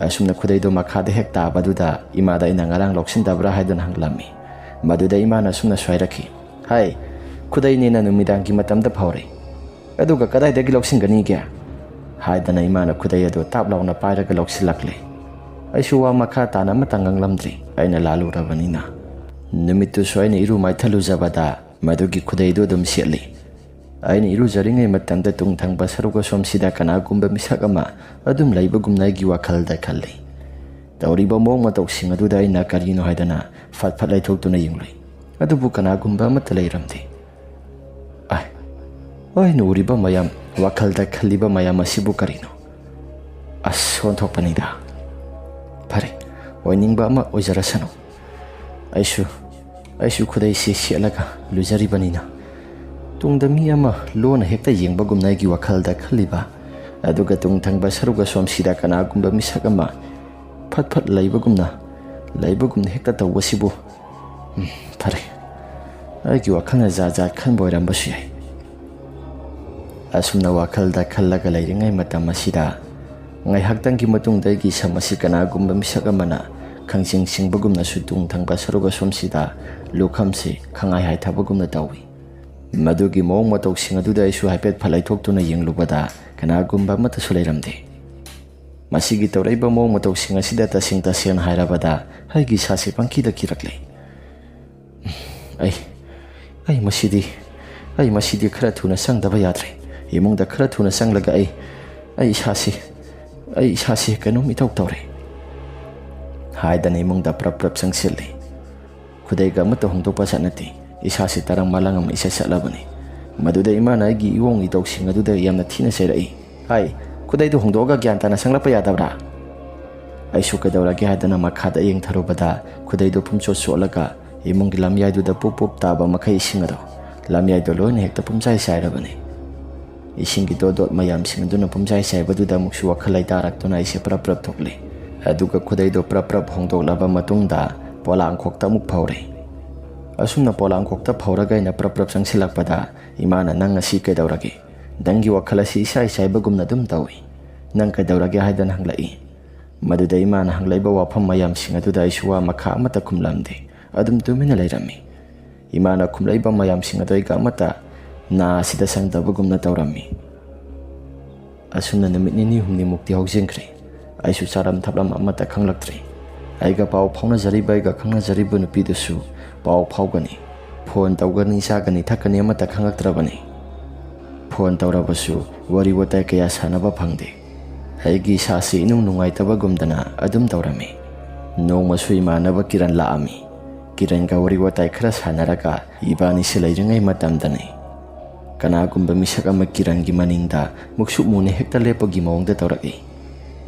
ꯑꯁꯨꯝꯅ ꯈꯨꯗꯩꯗꯣ ꯃꯈꯥꯗ ꯍꯦꯛ ꯇꯥꯕꯗꯨꯗ ꯏꯃꯥꯗ ꯑꯩꯅ ꯉꯔꯥꯡ ꯂꯧꯁꯤꯟꯗꯕ꯭ꯔꯥ ꯍꯥꯏꯗꯨꯅ ꯍꯪꯂꯝꯃꯤ꯫ ꯃꯗꯨꯗ ꯏꯃꯥꯅ ꯑꯁꯨꯝꯅꯁꯨ ꯍꯥꯏꯔꯛꯈꯤ, "ꯍꯥꯏ, "ꯈꯨꯗꯩꯅꯦꯅ ꯅꯨꯃꯤꯗꯥꯡꯒꯤ ꯃꯇꯝꯗ ꯐꯥꯎꯔꯦ꯫ ꯑꯗꯨꯒ ꯀꯗꯥꯏꯗꯒꯤ ꯂꯧꯁꯤꯟꯒꯅꯤꯒꯦ?" ꯍꯥꯏꯗꯅ ꯏꯃꯥꯅ ꯈꯨꯗꯩ ꯑꯗꯨ ꯇꯥꯞ ꯂꯥꯎꯅ ꯄꯥꯏꯔꯒ ꯂꯧꯁꯤꯜꯂꯛꯂꯦ꯫ ꯑꯩꯁꯨ ꯋꯥ ꯃꯈꯥ ꯇꯥꯅ ꯑꯃꯠꯇ ꯉꯥꯡꯂꯝꯗ꯭ꯔꯤ꯫ ꯑꯩꯅ ꯂꯥꯜꯂꯨꯔꯕꯅꯤꯅ꯫ ꯅꯨꯃꯤꯠꯇꯨꯁꯨ ꯑꯩꯅ ꯏꯔꯨ ꯃꯥꯏꯊꯜꯂꯨꯖꯕꯗ ꯃꯗꯨꯒꯤ ꯈꯨꯗꯩꯗꯨ ꯑꯗꯨꯝ ꯁꯦꯠꯂꯤ꯫ ꯑꯩꯅ ꯏꯔꯨꯖꯔꯤꯉꯩ ꯃꯇꯝꯗ ꯇꯨꯡ ꯊꯪꯕ ꯁꯔꯨꯛ ꯑꯁꯣꯝꯁꯤꯗ ꯀꯅꯥꯒꯨꯝꯕ ꯃꯤꯁꯛ ꯑꯃ ꯑꯗꯨꯝ ꯂꯩꯕꯒꯨꯝꯅ ꯑꯩꯒꯤ ꯋꯥꯈꯜꯗ ꯈꯜꯂꯤ꯫ ꯇꯧꯔꯤꯕ ꯃꯑꯣꯡ ꯃꯇꯧꯁꯤꯡ ꯑꯗꯨꯗ ꯑꯩꯅ ꯀꯔꯤꯅꯣ ꯍꯥꯏꯗꯅ ꯐꯠ ꯐꯠ ꯂꯩꯊꯣꯛꯇꯨꯅ ꯌꯦꯡꯂꯨꯏ꯫ ꯑꯗꯨꯕꯨ ꯀꯅꯥꯒꯨꯝꯕ ꯑꯃꯠꯇ ꯂꯩꯔꯝꯗꯦ꯫ ꯑꯥꯏ, ꯑꯩꯅ ꯎꯔꯤꯕ ꯃꯌꯥꯝ, ꯋꯥꯈꯜꯗ ꯈꯜꯂꯤꯕ ꯃꯌꯥꯝ ꯑꯁꯤꯕꯨ ꯀꯔꯤꯅꯣ? ꯑꯁ, ꯑꯣꯟꯊꯣꯛꯄꯅꯤꯗ꯫ ꯐꯔꯦ, ꯑꯣꯏꯅꯤꯡꯕ ꯑꯃ ꯑꯣꯏꯖꯔꯁꯅꯨ꯫ ꯑꯩꯁꯨ, ꯑꯩꯁꯨ ꯈꯨꯗꯩꯁꯤ ꯁꯦꯠꯂꯒ ꯂꯨꯖꯔꯤꯕꯅꯤꯅ, ꯇꯨꯡꯗ ꯃꯤ ꯑꯃ ꯂꯣꯟꯅ ꯍꯦꯛꯇ ꯌꯦꯡꯕꯒꯨꯝꯅ ꯑꯩꯒꯤ ꯋꯥꯈꯜꯗ ꯈꯜꯂꯤꯕ, ꯑꯗꯨꯒ ꯇꯨꯡ ꯊꯪꯕ ꯁꯔꯨꯛ ꯑꯁꯣꯝꯁꯤꯗ ꯀꯅꯥꯒꯨꯝꯕ ꯃꯤꯁꯛ ꯑꯃ ꯐꯠ ꯐꯠ ꯂꯩꯕꯒꯨꯝꯅ, ꯂꯩꯕꯒꯨꯝꯅ ꯍꯦꯛꯇ ꯇꯧꯕꯁꯤꯕꯨ, ꯎꯝ, ꯐꯔꯦ꯫ ꯑꯩꯒꯤ ꯋꯥꯈꯜꯅ ꯖꯥꯠ ꯖꯥꯠ ꯈꯟꯕ ꯑꯣꯏꯔꯝꯕꯁꯨ ꯌꯥꯏ꯫ ꯑꯁꯨꯝꯅ ꯋꯥꯈꯜꯗ ꯈꯜꯂꯒ ꯂꯩꯔꯤꯉꯩ ꯃꯇꯝ ꯑꯁꯤꯗ, ꯉꯥꯏꯍꯥꯛꯇꯪꯒꯤ ꯃꯇꯨꯡꯗ ꯑꯩꯒꯤ ꯁꯝ ꯑꯁꯤ ꯀꯅꯥꯒꯨꯝꯕ ꯃꯤꯁꯛ ꯑꯃꯅ ꯈꯪꯖꯤꯡ ꯁꯤꯡꯕꯒꯨꯝꯅꯁꯨ ꯇꯨꯡ ꯊꯪꯕ ꯁꯔꯨꯛ ꯑꯁꯣꯝꯁꯤꯗ ꯂꯨꯈꯝꯁꯤ ꯈꯪꯍꯥꯏ ꯍꯥꯏꯊꯕꯒꯨꯝꯅ ꯇꯧꯏ꯫ ꯃꯗꯨꯒꯤ ꯃꯑꯣꯡ ꯃꯇꯧꯁꯤꯡ ꯑꯗꯨꯗ ꯑꯩꯁꯨ ꯍꯥꯏꯐꯦꯠ ꯐꯠ ꯂꯩꯊꯣꯛꯇꯨꯅ ꯌꯦꯡꯂꯨꯕꯗ, ꯀꯅꯥꯒꯨꯝꯕ ꯑꯃꯠꯇꯁꯨ ꯂꯩꯔꯝꯗꯦ꯫ ꯃꯁꯤꯒꯤ ꯇꯧꯔꯛꯏꯕ ꯃꯑꯣꯡ ꯃꯇꯧꯁꯤꯡ ꯑꯁꯤꯗ ꯇꯁꯦꯡ ꯇꯁꯦꯡꯅ ꯍꯥꯏꯔꯕꯗ, ꯑꯩꯒꯤ ꯏꯁꯥꯁꯤ ꯄꯪꯀꯤꯗ ꯀꯤꯔꯛꯂꯦ꯫ ꯑꯩ, ꯑꯩ ꯃꯁꯤꯗꯤ, ꯑꯩ ꯃꯁꯤꯗꯤ ꯈꯔ ꯊꯨꯅ ꯆꯪꯗꯕ ꯌꯥꯗ꯭ꯔꯦ꯫ ꯏꯃꯨꯡꯗ ꯈꯔ ꯊꯨꯅ ꯆꯪꯂꯒ ꯑꯩ, ꯑꯩ ꯏꯁꯥꯁꯤ, ꯑꯩ ꯏꯁꯥꯁꯤ ꯀꯩꯅꯣꯝ ꯏꯇꯧ ꯇꯧꯔꯦ꯫ ꯍꯥꯏꯗꯅ ꯏꯃꯨꯡꯗ ꯄ꯭ꯔꯞ ꯄ꯭ꯔꯞ ꯆꯪꯁꯤꯜꯂꯤ꯫ ꯈꯨꯗꯩꯒ ꯑꯃꯠꯇ ꯍꯣꯡꯗꯣꯛꯄ ꯖꯥꯠ ꯅꯠꯇꯦ꯫ ꯏꯁꯥꯁꯤ ꯇꯔꯪ ꯃꯂꯪ ꯑꯃ ꯏꯆꯠ ꯆꯠꯂꯕꯅꯤ꯫ ꯃꯗꯨꯗ ꯏꯃꯥꯅ ꯑꯩꯒꯤ ꯏꯑꯣꯡ ꯏꯇꯧꯁꯤꯡ ꯑꯗꯨꯗ ꯌꯥꯝꯅ ꯊꯤꯅ ꯆꯩꯔꯛꯏ꯫ "ꯍꯥꯏ, ꯈꯨꯗꯩꯗꯨ ꯍꯣꯡꯗꯣꯛꯑꯒ ꯒ꯭ꯌꯥꯟ ꯇꯥꯅ ꯆꯪꯂꯛꯄ ꯌꯥꯗꯕ꯭ꯔꯥ?" ꯑꯩꯁꯨ ꯀꯩꯗꯧꯔꯒꯦ ꯍꯥꯏꯗꯅ ꯃꯈꯥꯗ ꯌꯦꯡꯊꯔꯨꯕꯗ, ꯈꯨꯗꯩꯗꯨ ꯄꯨꯝꯆꯣꯠ ꯆꯣꯠꯂꯒ ꯏꯃꯨꯡꯒꯤ ꯂꯝꯌꯥꯏꯗꯨꯗ ꯄꯨꯞ ꯄꯨꯞ ꯇꯥꯕ ꯃꯈꯩ ꯏꯁꯤꯡ ꯑꯗꯣ ꯂꯝꯌꯥꯏꯗꯣ ꯂꯣꯏꯅ ꯍꯦꯛꯇ ꯄꯨꯝꯆꯥꯏ ꯆꯥꯏꯔꯕꯅꯤ꯫ ꯏꯁꯤꯡꯒꯤ ꯗꯣꯠ ꯗꯣꯠ ꯃꯌꯥꯝꯁꯤꯡ ꯑꯗꯨꯅ ꯄꯨꯝꯆꯥꯏ ꯆꯥꯏꯕꯗꯨꯗ ꯑꯃꯨꯛꯁꯨ ꯋꯥꯈꯜ ꯂꯩꯇꯥꯔꯛꯇꯨꯅ ꯑꯩꯁꯦ ꯄ꯭ꯔꯞ ꯄ꯭ꯔꯞ ꯊꯣꯛꯂꯦ꯫ ꯑꯗꯨꯒ ꯈꯨꯗꯩꯗꯣ ꯄ꯭ꯔꯞ ꯄ꯭ꯔꯞ ꯍꯣꯡꯗꯣꯛꯂꯕ ꯃꯇꯨꯡꯗ ꯄꯣꯂꯥꯡꯈꯣꯛꯇ ꯑꯃꯨꯛ ꯐꯧꯔꯦ꯫ ꯑꯁꯨꯝꯅ ꯄꯣꯂꯥꯡꯈꯣꯛꯇ ꯐꯧꯔꯒ ꯑꯩꯅ ꯄ꯭ꯔꯞ ꯄ꯭ꯔꯞ ꯆꯪꯁꯤꯜꯂꯛꯄꯗ, ꯏꯃꯥꯅ, "ꯅꯪ ꯉꯁꯤ ꯀꯩꯗꯧꯔꯒꯦ? ꯅꯪꯒꯤ ꯋꯥꯈꯜ ꯑꯁꯤ ꯏꯆꯥꯏ ꯆꯥꯏꯕꯒꯨꯝꯅ ꯑꯗꯨꯝ ꯇꯧꯏ꯫ ꯅꯪ ꯀꯩꯗꯧꯔꯒꯦ?" ꯍꯥꯏꯗꯅ ꯍꯪꯂꯛꯏ꯫ ꯃꯗꯨꯗ ꯏꯃꯥꯅ ꯍꯪꯂꯛꯏꯕ ꯋꯥꯐꯝ ꯃꯌꯥꯝꯁꯤꯡ ꯑꯗꯨꯗ ꯑꯩꯁꯨ ꯋꯥ ꯃꯈꯥ ꯑꯃꯠꯇ ꯈꯨꯝꯂꯝꯗꯦ꯫ ꯑꯗꯨꯝ ꯇꯨꯃꯤꯟꯅ ꯂꯩꯔꯝꯃꯤ꯫ ꯏꯃꯥꯅ ꯈꯨꯝꯂꯛꯏꯕ ꯃꯌꯥꯝꯁꯤꯡ ꯑꯗꯨ ꯑꯩꯒ ꯑꯃꯠꯇ ꯅꯥ ꯑꯁꯤꯗ ꯁꯪꯗꯕꯒꯨꯝꯅ ꯇꯧꯔꯝꯃꯤ꯫ ꯑꯁꯨꯝꯅ ꯅꯨꯃꯤꯠ ꯅꯤꯅꯤ ꯍꯨꯝꯅꯤꯃꯨꯛꯇꯤ ꯍꯧꯖꯤꯟꯈ꯭ꯔꯦ꯫ ꯑꯩꯁꯨ ꯆꯥꯔꯝ ꯊꯛꯂꯝ ꯑꯃꯠꯇ ꯈꯪꯂꯛꯇ꯭ꯔꯦ꯫ ꯑꯩꯒ ꯄꯥꯎ ꯐꯥꯎꯅꯖꯔꯤꯕ, ꯑꯩꯒ ꯈꯪꯅꯖꯔꯤꯕ ꯅꯨꯄꯤꯗꯨꯁꯨ ꯄꯥꯎ ꯐꯥꯎꯒꯅꯤ, ꯐꯣꯟ ꯇꯧꯒꯅꯤ, ꯆꯥꯒꯅꯤ, ꯊꯛꯀꯅꯤ ꯑꯃꯠꯇ ꯈꯪꯂꯛꯇ꯭ꯔꯕꯅꯤ꯫ ꯐꯣꯟ ꯇꯧꯔꯕꯁꯨ ꯋꯥꯔꯤ ꯋꯥꯇꯥꯏ ꯀꯌꯥ ꯁꯥꯟꯅꯕ ꯐꯪꯗꯦ꯫ ꯑꯩꯒꯤ ꯏꯁꯥꯁꯤ ꯏꯅꯨꯡ ꯅꯨꯡꯉꯥꯏꯇꯕꯒꯨꯝꯗꯅ ꯑꯗꯨꯝ ꯇꯧꯔꯝꯃꯤ꯫ ꯅꯣꯡꯃꯁꯨ ꯏꯃꯥꯟꯅꯕ ꯀꯤꯔꯟ ꯂꯥꯛꯑꯝꯃꯤ꯫ ꯀꯤꯔꯟꯒ ꯋꯥꯔꯤ ꯋꯥꯇꯥꯏ ꯈꯔ ꯁꯥꯟꯅꯔꯒ ꯏꯕꯥꯅꯤꯁꯦ ꯂꯩꯔꯤꯉꯩ ꯃꯇꯝꯗꯅꯤ, ꯀꯅꯥꯒꯨꯝꯕ ꯃꯤꯁꯛ ꯑꯃ ꯀꯤꯔꯟꯒꯤ ꯃꯅꯤꯡꯗ ꯃꯨꯛꯁꯨꯛ ꯃꯨꯅ ꯍꯦꯛꯇ ꯂꯦꯞꯄꯒꯤ ꯃꯑꯣꯡꯗ ꯇꯧꯔꯛꯏ꯫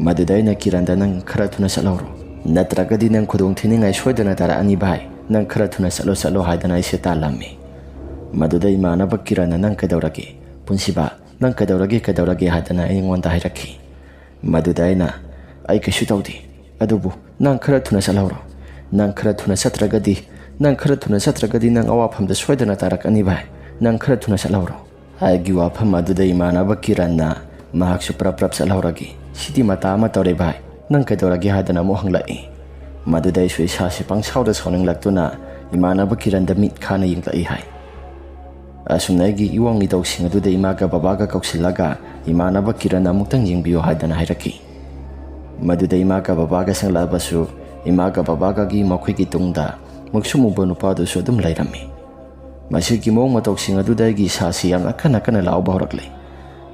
ꯃꯗꯨꯗ ꯑꯩꯅ ꯀꯤꯔꯟꯗ, "ꯅꯪ ꯈꯔ ꯊꯨꯅ ꯆꯠꯍꯧꯔꯣ, ꯅꯠꯇ꯭ꯔꯒꯗꯤ ꯅꯪ ꯈꯨꯗꯣꯡ ꯊꯤꯅꯤꯡꯉꯥꯏ ꯁꯣꯏꯗꯅ ꯇꯥꯔꯛꯑꯅꯤ ꯚꯥꯏ, ꯅꯪ ꯈꯔ ꯊꯨꯅ ꯆꯠꯂꯣ, ꯆꯠꯂꯣ" ꯍꯥꯏꯗꯅ ꯑꯩꯁꯦ ꯇꯥꯜꯂꯝꯃꯤ꯫ ꯃꯗꯨꯗ ꯏꯃꯥꯟꯅꯕ ꯀꯤꯔꯟꯅ, "ꯅꯪ ꯀꯩꯗꯧꯔꯒꯦ, ꯄꯨꯟꯁꯤꯕ? ꯅꯪ ꯀꯩꯗꯧꯔꯒꯦ, ꯀꯩꯗꯧꯔꯒꯦ?" ꯍꯥꯏꯗꯅ ꯑꯩꯉꯣꯟꯗ ꯍꯥꯏꯔꯛꯈꯤ꯫ ꯃꯗꯨꯗ ꯑꯩꯅ, "ꯑꯩ ꯀꯩꯁꯨ ꯇꯧꯗꯦ, ꯑꯗꯨꯕꯨ ꯅꯪ ꯈꯔ ꯊꯨꯅ ꯆꯠꯍꯧꯔꯣ꯫ ꯅꯪ ꯈꯔ ꯊꯨꯅ ꯆꯠꯇ꯭ꯔꯒꯗꯤ, ꯅꯪ ꯈꯔ ꯊꯨꯅ ꯆꯠꯇ꯭ꯔꯒꯗꯤ ꯅꯪ ꯑꯋꯥꯐꯝꯗ ꯁꯣꯏꯗꯅ ꯇꯥꯔꯛꯀꯅꯤ ꯚꯥꯏ꯫ ꯅꯪ ꯈꯔ ꯊꯨꯅ ꯆꯠꯍꯧꯔꯣ"꯫ ꯑꯩꯒꯤ ꯋꯥꯐꯝ ꯑꯗꯨꯗ ꯏꯃꯥꯟꯅꯕ ꯀꯤꯔꯟꯅ, "ꯃꯍꯥꯛꯁꯨ ꯄ꯭ꯔꯞ ꯄ꯭ꯔꯞ ꯆꯠꯍꯧꯔꯒꯦ꯫ ꯁꯤꯗꯤ ꯃꯇꯥ ꯑꯃ ꯇꯧꯔꯦ ꯚꯥꯏ꯫ ꯅꯪ ꯀꯩꯗꯧꯔꯒꯦ?" ꯍꯥꯏꯗꯅ ꯑꯃꯨꯛ ꯍꯪꯂꯛꯏ꯫ ꯃꯗꯨꯗ ꯑꯩꯁꯨ ꯏꯁꯥꯁꯦ ꯄꯪꯁꯥꯎꯗ ꯁꯥꯎꯅꯤꯡꯂꯛꯇꯨꯅ ꯏꯃꯥꯟꯅꯕ ꯀꯤꯔꯟꯗ ꯃꯤꯠ ꯈꯥꯅ ꯌꯦꯡꯂꯛꯏ ꯍꯥꯏ꯫ ꯑꯁꯨꯝꯅ ꯑꯩꯒꯤ ꯏꯋꯥꯡ ꯏꯗꯧꯁꯤꯡ ꯑꯗꯨꯗ ꯏꯃꯥꯒ ꯕꯕꯥꯒ ꯀꯧꯁꯤꯜꯂꯒ ꯏꯃꯥꯟꯅꯕ ꯀꯤꯔꯟ ꯑꯃꯨꯛꯇꯪ ꯌꯦꯡꯕꯤꯌꯨ ꯍꯥꯏꯗꯅ ꯍꯥꯏꯔꯛꯈꯤ꯫ ꯃꯗꯨꯗ ꯏꯃꯥꯒ ꯕꯕꯥꯒ ꯆꯪꯂꯛꯑꯕꯁꯨ ꯏꯃꯥꯒ ꯕꯕꯥꯒꯒꯤ ꯃꯈꯣꯏꯒꯤ ꯇꯨꯡꯗ ꯃꯨꯛꯁꯨ ꯃꯨꯕ ꯅꯨꯄꯥꯗꯨꯁꯨ ꯑꯗꯨꯝ ꯂꯩꯔꯝꯃꯤ꯫ ꯃꯁꯤꯒꯤ ꯃꯑꯣꯡ ꯃꯇꯧꯁꯤꯡ ꯑꯗꯨꯗ ꯑꯩꯒꯤ ꯏꯁꯥꯁꯤ ꯌꯥꯝꯅ ꯀꯟꯅ ꯀꯟꯅ ꯂꯥꯎꯕ ꯍꯧꯔꯛꯂꯦ꯫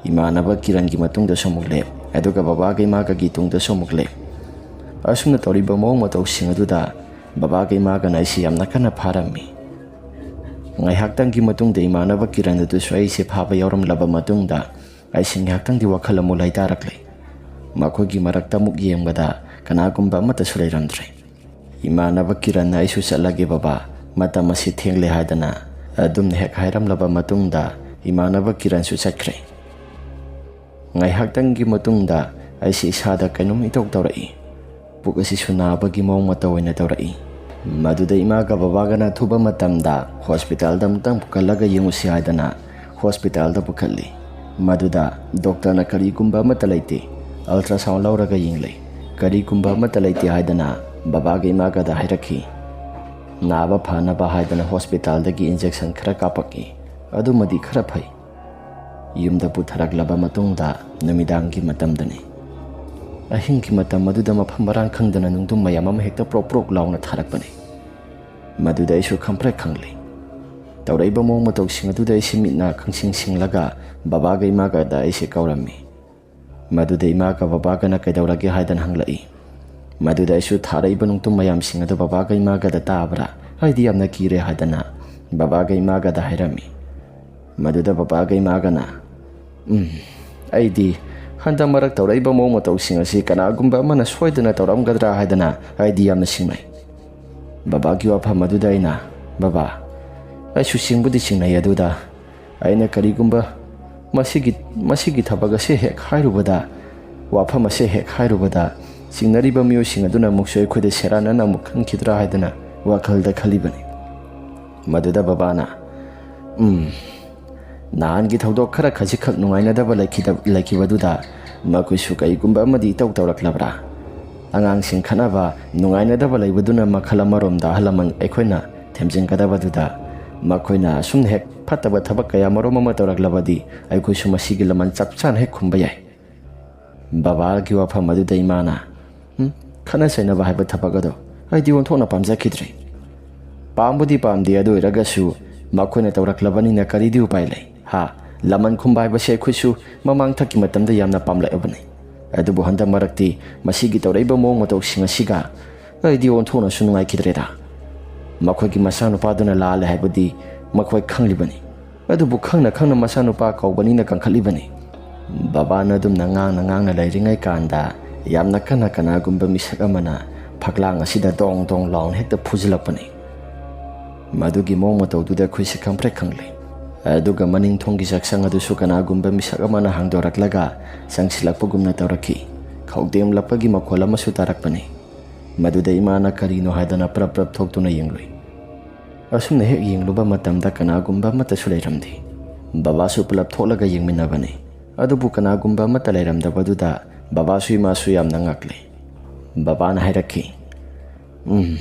ꯏꯃꯥꯟꯅꯕ ꯀꯤꯔꯟꯒꯤ ꯃꯇꯨꯡꯗꯁꯨ ꯑꯃꯨꯛ ꯂꯦꯞ, ꯑꯗꯨꯒ ꯕꯕꯥꯒ ꯏꯃꯥꯒꯒꯤ ꯇꯨꯡꯗꯁꯨ ꯑꯃꯨꯛ ꯂꯦꯞ꯫ ꯑꯁꯨꯝꯅ ꯇꯧꯔꯤꯕ ꯃꯑꯣꯡ ꯃꯇꯧꯁꯤꯡ ꯑꯗꯨꯗ ꯕꯕꯥꯒ ꯏꯃꯥꯒꯅ ꯑꯩꯁꯤ ꯌꯥꯝꯅ ꯀꯟꯅ ꯐꯥꯔꯝꯃꯤ꯫ ꯉꯥꯏꯍꯥꯛꯇꯪꯒꯤ ꯃꯇꯨꯡꯗ ꯏꯃꯥꯟꯅꯕ ꯀꯤꯔꯟ ꯑꯗꯨꯁꯨ ꯑꯩꯁꯦ ꯐꯥꯕ ꯌꯥꯎꯔꯝꯂꯕ ꯃꯇꯨꯡꯗ ꯑꯩꯁꯦ ꯉꯥꯏꯍꯥꯛꯇꯪꯗꯤ ꯋꯥꯈꯜ ꯑꯃꯨꯛ ꯂꯩꯇꯥꯔꯛꯂꯦ꯫ ꯃꯈꯣꯏꯒꯤ ꯃꯔꯛꯇ ꯑꯃꯨꯛ ꯌꯦꯡꯕꯗ ꯀꯅꯥꯒꯨꯝꯕ ꯑꯃꯠꯇꯁꯨ ꯂꯩꯔꯝꯗ꯭ꯔꯦ꯫ ꯏꯃꯥꯟꯅꯕ ꯀꯤꯔꯟꯅ, "ꯑꯩꯁꯨ ꯆꯠꯂꯒꯦ ꯕꯕꯥ, ꯃꯇꯝ ꯑꯁꯤ ꯊꯦꯡꯂꯦ" ꯍꯥꯏꯗꯅ ꯑꯗꯨꯝꯅ ꯍꯦꯛ ꯍꯥꯏꯔꯝꯂꯕ ꯃꯇꯨꯡꯗ ꯏꯃꯥꯟꯅꯕ ꯀꯤꯔꯟꯁꯨ ꯆꯠꯈ꯭ꯔꯦ꯫ ꯉꯥꯏꯍꯥꯛꯇꯪꯒꯤ ꯃꯇꯨꯡꯗ ꯑꯩꯁꯤ ꯏꯁꯥꯗ ꯀꯩꯅꯣꯝ ꯏꯇꯧ ꯇꯧꯔꯛꯏ꯫ ꯄꯨꯛ ꯑꯁꯤꯁꯨ ꯅꯥꯕꯒꯤ ꯃꯑꯣꯡ ꯃꯇꯧ ꯑꯣꯏꯅ ꯇꯧꯔꯛꯏ꯫ ꯃꯗꯨꯗ ꯏꯃꯥꯒ ꯕꯕꯥꯒꯅ ꯑꯊꯨꯕ ꯃꯇꯝꯗ ꯍꯣꯁꯄꯤꯇꯥꯜꯗ ꯑꯃꯨꯛꯇꯪ ꯄꯨꯈꯠꯂꯒ ꯌꯦꯡꯉꯨꯁꯤ ꯍꯥꯏꯗꯅ ꯍꯣꯁꯄꯤꯇꯥꯜꯗ ꯄꯨꯈꯠꯂꯤ꯫ ꯃꯗꯨꯗ ꯗꯣꯛꯇꯔꯅ ꯀꯔꯤꯒꯨꯝꯕ ꯑꯃꯠꯇ ꯂꯩꯇꯦ, ꯑꯜꯇ꯭ꯔꯥꯁꯥꯎꯟ ꯂꯧꯔꯒ ꯌꯦꯡꯂꯦ, ꯀꯔꯤꯒꯨꯝꯕ ꯑꯃꯠꯇ ꯂꯩꯇꯦ ꯍꯥꯏꯗꯅ ꯕꯕꯥꯒ ꯏꯃꯥꯒꯗ ꯍꯥꯏꯔꯛꯈꯤ꯫ ꯅꯥꯕ ꯐꯅꯕ ꯍꯥꯏꯗꯅ ꯍꯣꯁꯄꯤꯇꯥꯜꯗꯒꯤ ꯏꯟꯖꯦꯛꯁꯟ ꯈꯔ ꯀꯥꯞꯄꯛꯏ꯫ ꯑꯗꯨꯃꯗꯤ ꯈꯔ ꯐꯩ꯫ ꯌꯨꯝꯗ ꯄꯨꯊꯔꯛꯂꯕ ꯃꯇꯨꯡꯗ ꯅꯨꯃꯤꯗꯥꯡꯒꯤ ꯃꯇꯝꯗꯅꯤ꯫ ꯑꯍꯤꯡꯒꯤ ꯃꯇꯝ ꯑꯗꯨꯗ ꯃꯐꯝ ꯃꯔꯥꯡ ꯈꯪꯗꯅ ꯅꯨꯡꯗꯨꯝ ꯃꯌꯥꯝ ꯑꯃ ꯍꯦꯛꯇ ꯄ꯭ꯔꯣꯛ ꯄ꯭ꯔꯣꯛ ꯂꯥꯎꯅ ꯊꯥꯔꯛꯄꯅꯤ꯫ ꯃꯗꯨꯗ ꯑꯩꯁꯨ ꯈꯪꯄ꯭ꯔꯦꯛ ꯈꯪꯂꯤ꯫ ꯇꯧꯔꯛꯏꯕ ꯃꯑꯣꯡ ꯃꯇꯧꯁꯤꯡ ꯑꯗꯨꯗ ꯑꯩꯁꯦ ꯃꯤꯠꯅ ꯈꯪꯁꯤꯡ ꯁꯤꯡꯂꯒ ꯕꯕꯥꯒ ꯏꯃꯥꯒꯗ ꯑꯩꯁꯦ ꯀꯧꯔꯝꯃꯤ꯫ ꯃꯗꯨꯗ ꯏꯃꯥꯒ ꯕꯕꯥꯒꯅ "ꯀꯩꯗꯧꯔꯒꯦ?" ꯍꯥꯏꯗꯅ ꯍꯪꯂꯛꯏ꯫ ꯃꯗꯨꯗ ꯑꯩꯁꯨ ꯊꯥꯔꯛꯏꯕ ꯅꯨꯡꯇꯨꯝ ꯃꯌꯥꯝꯁꯤꯡ ꯑꯗꯨ ꯕꯕꯥꯒ ꯏꯃꯥꯒꯗ ꯇꯥꯕ꯭ꯔꯥ, ꯑꯩꯗꯤ ꯌꯥꯝꯅ ꯀꯤꯔꯦ ꯍꯥꯏꯗꯅ ꯕꯕꯥꯒ ꯏꯃꯥꯒꯗ ꯍꯥꯏꯔꯝꯃꯤ꯫ ꯃꯗꯨꯗ ꯕꯕꯥꯒ ꯏꯃꯥꯒꯅ, "ꯎꯝ, ꯑꯩꯗꯤ ꯍꯟꯗꯛ ꯃꯔꯛ ꯇꯧꯔꯛꯏꯕ ꯃꯑꯣꯡ ꯃꯇꯧꯁꯤꯡ ꯑꯁꯤ ꯀꯅꯥꯒꯨꯝꯕ ꯑꯃꯅ ꯁꯣꯏꯗꯅ ꯇꯧꯔꯝꯒꯗ꯭ꯔꯥ ꯍꯥꯏꯗꯅ ꯑꯩꯗꯤ ꯌꯥꯝꯅ ꯆꯤꯡꯅꯩ꯫" ꯕꯕꯥꯒꯤ ꯋꯥꯐꯝ ꯑꯗꯨꯗ ꯑꯩꯅ, "ꯕꯕꯥ, ꯑꯩꯁꯨ ꯆꯤꯡꯕꯨꯗꯤ ꯆꯤꯡꯅꯩ, ꯑꯗꯨꯗ ꯑꯩꯅ ꯀꯔꯤꯒꯨꯝꯕ ꯃꯁꯤꯒꯤ, ꯃꯁꯤꯒꯤ ꯊꯕꯛ ꯑꯁꯤ ꯍꯦꯛ ꯍꯥꯏꯔꯨꯕꯗ, ꯋꯥꯐꯝ ꯑꯁꯤ ꯍꯦꯛ ꯍꯥꯏꯔꯨꯕꯗ, ꯆꯤꯡꯅꯔꯤꯕ ꯃꯤꯑꯣꯏꯁꯤꯡ ꯑꯗꯨꯅ ꯑꯃꯨꯛꯁꯨ ꯑꯩꯈꯣꯏꯗ ꯁꯦꯔꯥꯟꯅꯅ ꯑꯃꯨꯛ ꯈꯟꯈꯤꯗ꯭ꯔꯥ ꯍꯥꯏꯗꯅ ꯋꯥꯈꯜꯗ ꯈꯜꯂꯤꯕꯅꯤ꯫" ꯃꯗꯨꯗ ꯕꯕꯥꯅ, "ꯎꯝ, ꯅꯍꯥꯟꯒꯤ ꯊꯧꯗꯣꯛ ꯈꯔ ꯈꯖꯤꯛꯈꯛ ꯅꯨꯡꯉꯥꯏꯅꯗꯕ ꯂꯩꯈꯤꯗ-, ꯂꯩꯈꯤꯕꯗꯨꯗ ꯃꯈꯣꯏꯁꯨ ꯀꯔꯤꯒꯨꯝꯕ ꯑꯃꯗꯤ ꯏꯇꯧ ꯇꯧꯔꯛꯂꯕ꯭ꯔꯥ? ꯑꯉꯥꯡꯁꯤꯡ ꯈꯠꯅꯕ, ꯅꯨꯡꯉꯥꯏꯅꯗꯕ ꯂꯩꯕꯗꯨꯅ ꯃꯈꯜ ꯑꯃꯔꯣꯝꯗ ꯑꯍꯜ ꯂꯃꯟ ꯑꯩꯈꯣꯏꯅ ꯊꯦꯝꯖꯤꯟꯒꯗꯕꯗꯨꯗ, ꯃꯈꯣꯏꯅ ꯑꯁꯨꯝꯅ ꯍꯦꯛ ꯐꯠꯇꯕ ꯊꯕꯛ ꯀꯌꯥ ꯃꯔꯨꯝ ꯑꯃ ꯇꯧꯔꯛꯂꯕꯗꯤ ꯑꯩꯈꯣꯏꯁꯨ ꯃꯁꯤꯒꯤ ꯂꯃꯟ ꯆꯞ ꯆꯥꯅ ꯍꯦꯛ ꯈꯨꯝꯕ ꯌꯥꯏ꯫" ꯕꯕꯥꯒꯤ ꯋꯥꯐꯝ ꯑꯗꯨꯗ ꯏꯃꯥꯅ, "ꯎꯝ, ꯈꯠꯅ ꯆꯩꯅꯕ ꯍꯥꯏꯕ ꯊꯕꯛ ꯑꯗꯣ ꯑꯩꯗꯤ ꯑꯣꯟꯊꯣꯛꯅ ꯄꯥꯝꯖꯈꯤꯗ꯭ꯔꯦ꯫ ꯄꯥꯝꯕꯨꯗꯤ ꯄꯥꯝꯗꯦ, ꯑꯗꯨ ꯑꯣꯏꯔꯒꯁꯨ ꯃꯈꯣꯏꯅ ꯇꯧꯔꯛꯂꯕꯅꯤꯅ ꯀꯔꯤꯗꯤ ꯎꯄꯥꯏ ꯂꯩ, ꯍꯥ? ꯂꯃꯟ ꯈꯨꯝꯕ ꯍꯥꯏꯕꯁꯦ ꯑꯩꯈꯣꯏꯁꯨ ꯃꯃꯥꯡꯊꯛꯀꯤ ꯃꯇꯝꯗ ꯌꯥꯝꯅ ꯄꯥꯝꯂꯛꯑꯕꯅꯤ꯫ ꯑꯗꯨꯕꯨ ꯍꯟꯗꯛ ꯃꯔꯛꯇꯤ ꯃꯁꯤꯒꯤ ꯇꯧꯔꯛꯏꯕ ꯃꯑꯣꯡ ꯃꯇꯧꯁꯤꯡ ꯑꯁꯤꯒ ꯑꯩꯗꯤ ꯑꯣꯟꯊꯣꯛꯅꯁꯨ ꯅꯨꯡꯉꯥꯏꯈꯤꯗ꯭ꯔꯦꯗ꯫ ꯃꯈꯣꯏꯒꯤ ꯃꯆꯥꯅꯨꯄꯥꯗꯨꯅ ꯂꯥꯜꯂꯦ ꯍꯥꯏꯕꯗꯤ ꯃꯈꯣꯏ ꯈꯪꯂꯤꯕꯅꯤ꯫ ꯑꯗꯨꯕꯨ ꯈꯪꯅ ꯈꯪꯅ ꯃꯆꯥꯅꯨꯄꯥ ꯀꯧꯕꯅꯤꯅ ꯀꯟꯈꯠꯂꯤꯕꯅꯤ꯫" ꯕꯕꯥꯅ ꯑꯗꯨꯝꯅ ꯉꯥꯡꯅ ꯉꯥꯡꯅ ꯂꯩꯔꯤꯉꯩ ꯀꯥꯟꯗ ꯌꯥꯝꯅ ꯀꯟꯅ ꯀꯅꯥꯒꯨꯝꯕ ꯃꯤꯁꯛ ꯑꯃꯅ ꯐꯛꯂꯥꯡ ꯑꯁꯤꯗ ꯗꯣꯡ ꯗꯣꯡ ꯂꯥꯎꯅ ꯍꯦꯛꯇ ꯐꯨꯖꯤꯜꯂꯛꯄꯅꯤ꯫ ꯃꯗꯨꯒꯤ ꯃꯑꯣꯡ ꯃꯇꯧꯗꯨꯗ ꯑꯩꯈꯣꯏꯁꯦ ꯈꯪꯄ꯭ꯔꯦꯛ ꯈꯪꯂꯦ꯫ ꯑꯗꯨꯒ ꯃꯅꯤꯡ ꯊꯣꯡꯒꯤ ꯆꯥꯛꯁꯪ ꯑꯗꯨꯁꯨ ꯀꯅꯥꯒꯨꯝꯕ ꯃꯤꯁꯛ ꯑꯃꯅ ꯍꯥꯡꯗꯣꯔꯛꯂꯒ ꯆꯪꯁꯤꯜꯂꯛꯄꯒꯨꯝꯅ ꯇꯧꯔꯛꯈꯤ꯫ ꯈꯧꯗꯦꯝꯂꯛꯄꯒꯤ ꯃꯈꯣꯜ ꯑꯃꯁꯨ ꯇꯥꯔꯛꯄꯅꯤ꯫ ꯃꯗꯨꯗ ꯏꯃꯥꯅ ꯀꯔꯤꯅꯣ ꯍꯥꯏꯗꯅ ꯄ꯭ꯔꯞ ꯄ꯭ꯔꯞ ꯊꯣꯛꯇꯨꯅ ꯌꯦꯡꯂꯨꯏ꯫ ꯑꯁꯨꯝꯅ ꯍꯦꯛ ꯌꯦꯡꯂꯨꯕ ꯃꯇꯝꯗ ꯀꯅꯥꯒꯨꯝꯕ ꯑꯃꯠꯇꯁꯨ ꯂꯩꯔꯝꯗꯦ꯫ ꯕꯕꯥꯁꯨ ꯄꯨꯂꯞ ꯊꯣꯛꯂꯒ ꯌꯦꯡꯃꯤꯟꯅꯕꯅꯤ꯫ ꯑꯗꯨꯕꯨ ꯀꯅꯥꯒꯨꯝꯕ ꯑꯃꯠꯇ ꯂꯩꯔꯝꯗꯕꯗꯨꯗ ꯕꯕꯥꯁꯨ ꯏꯃꯥꯁꯨ ꯌꯥꯝꯅ ꯉꯛꯂꯦ꯫ ꯕꯕꯥꯅ ꯍꯥꯏꯔꯛꯈꯤ, "ꯎꯝ,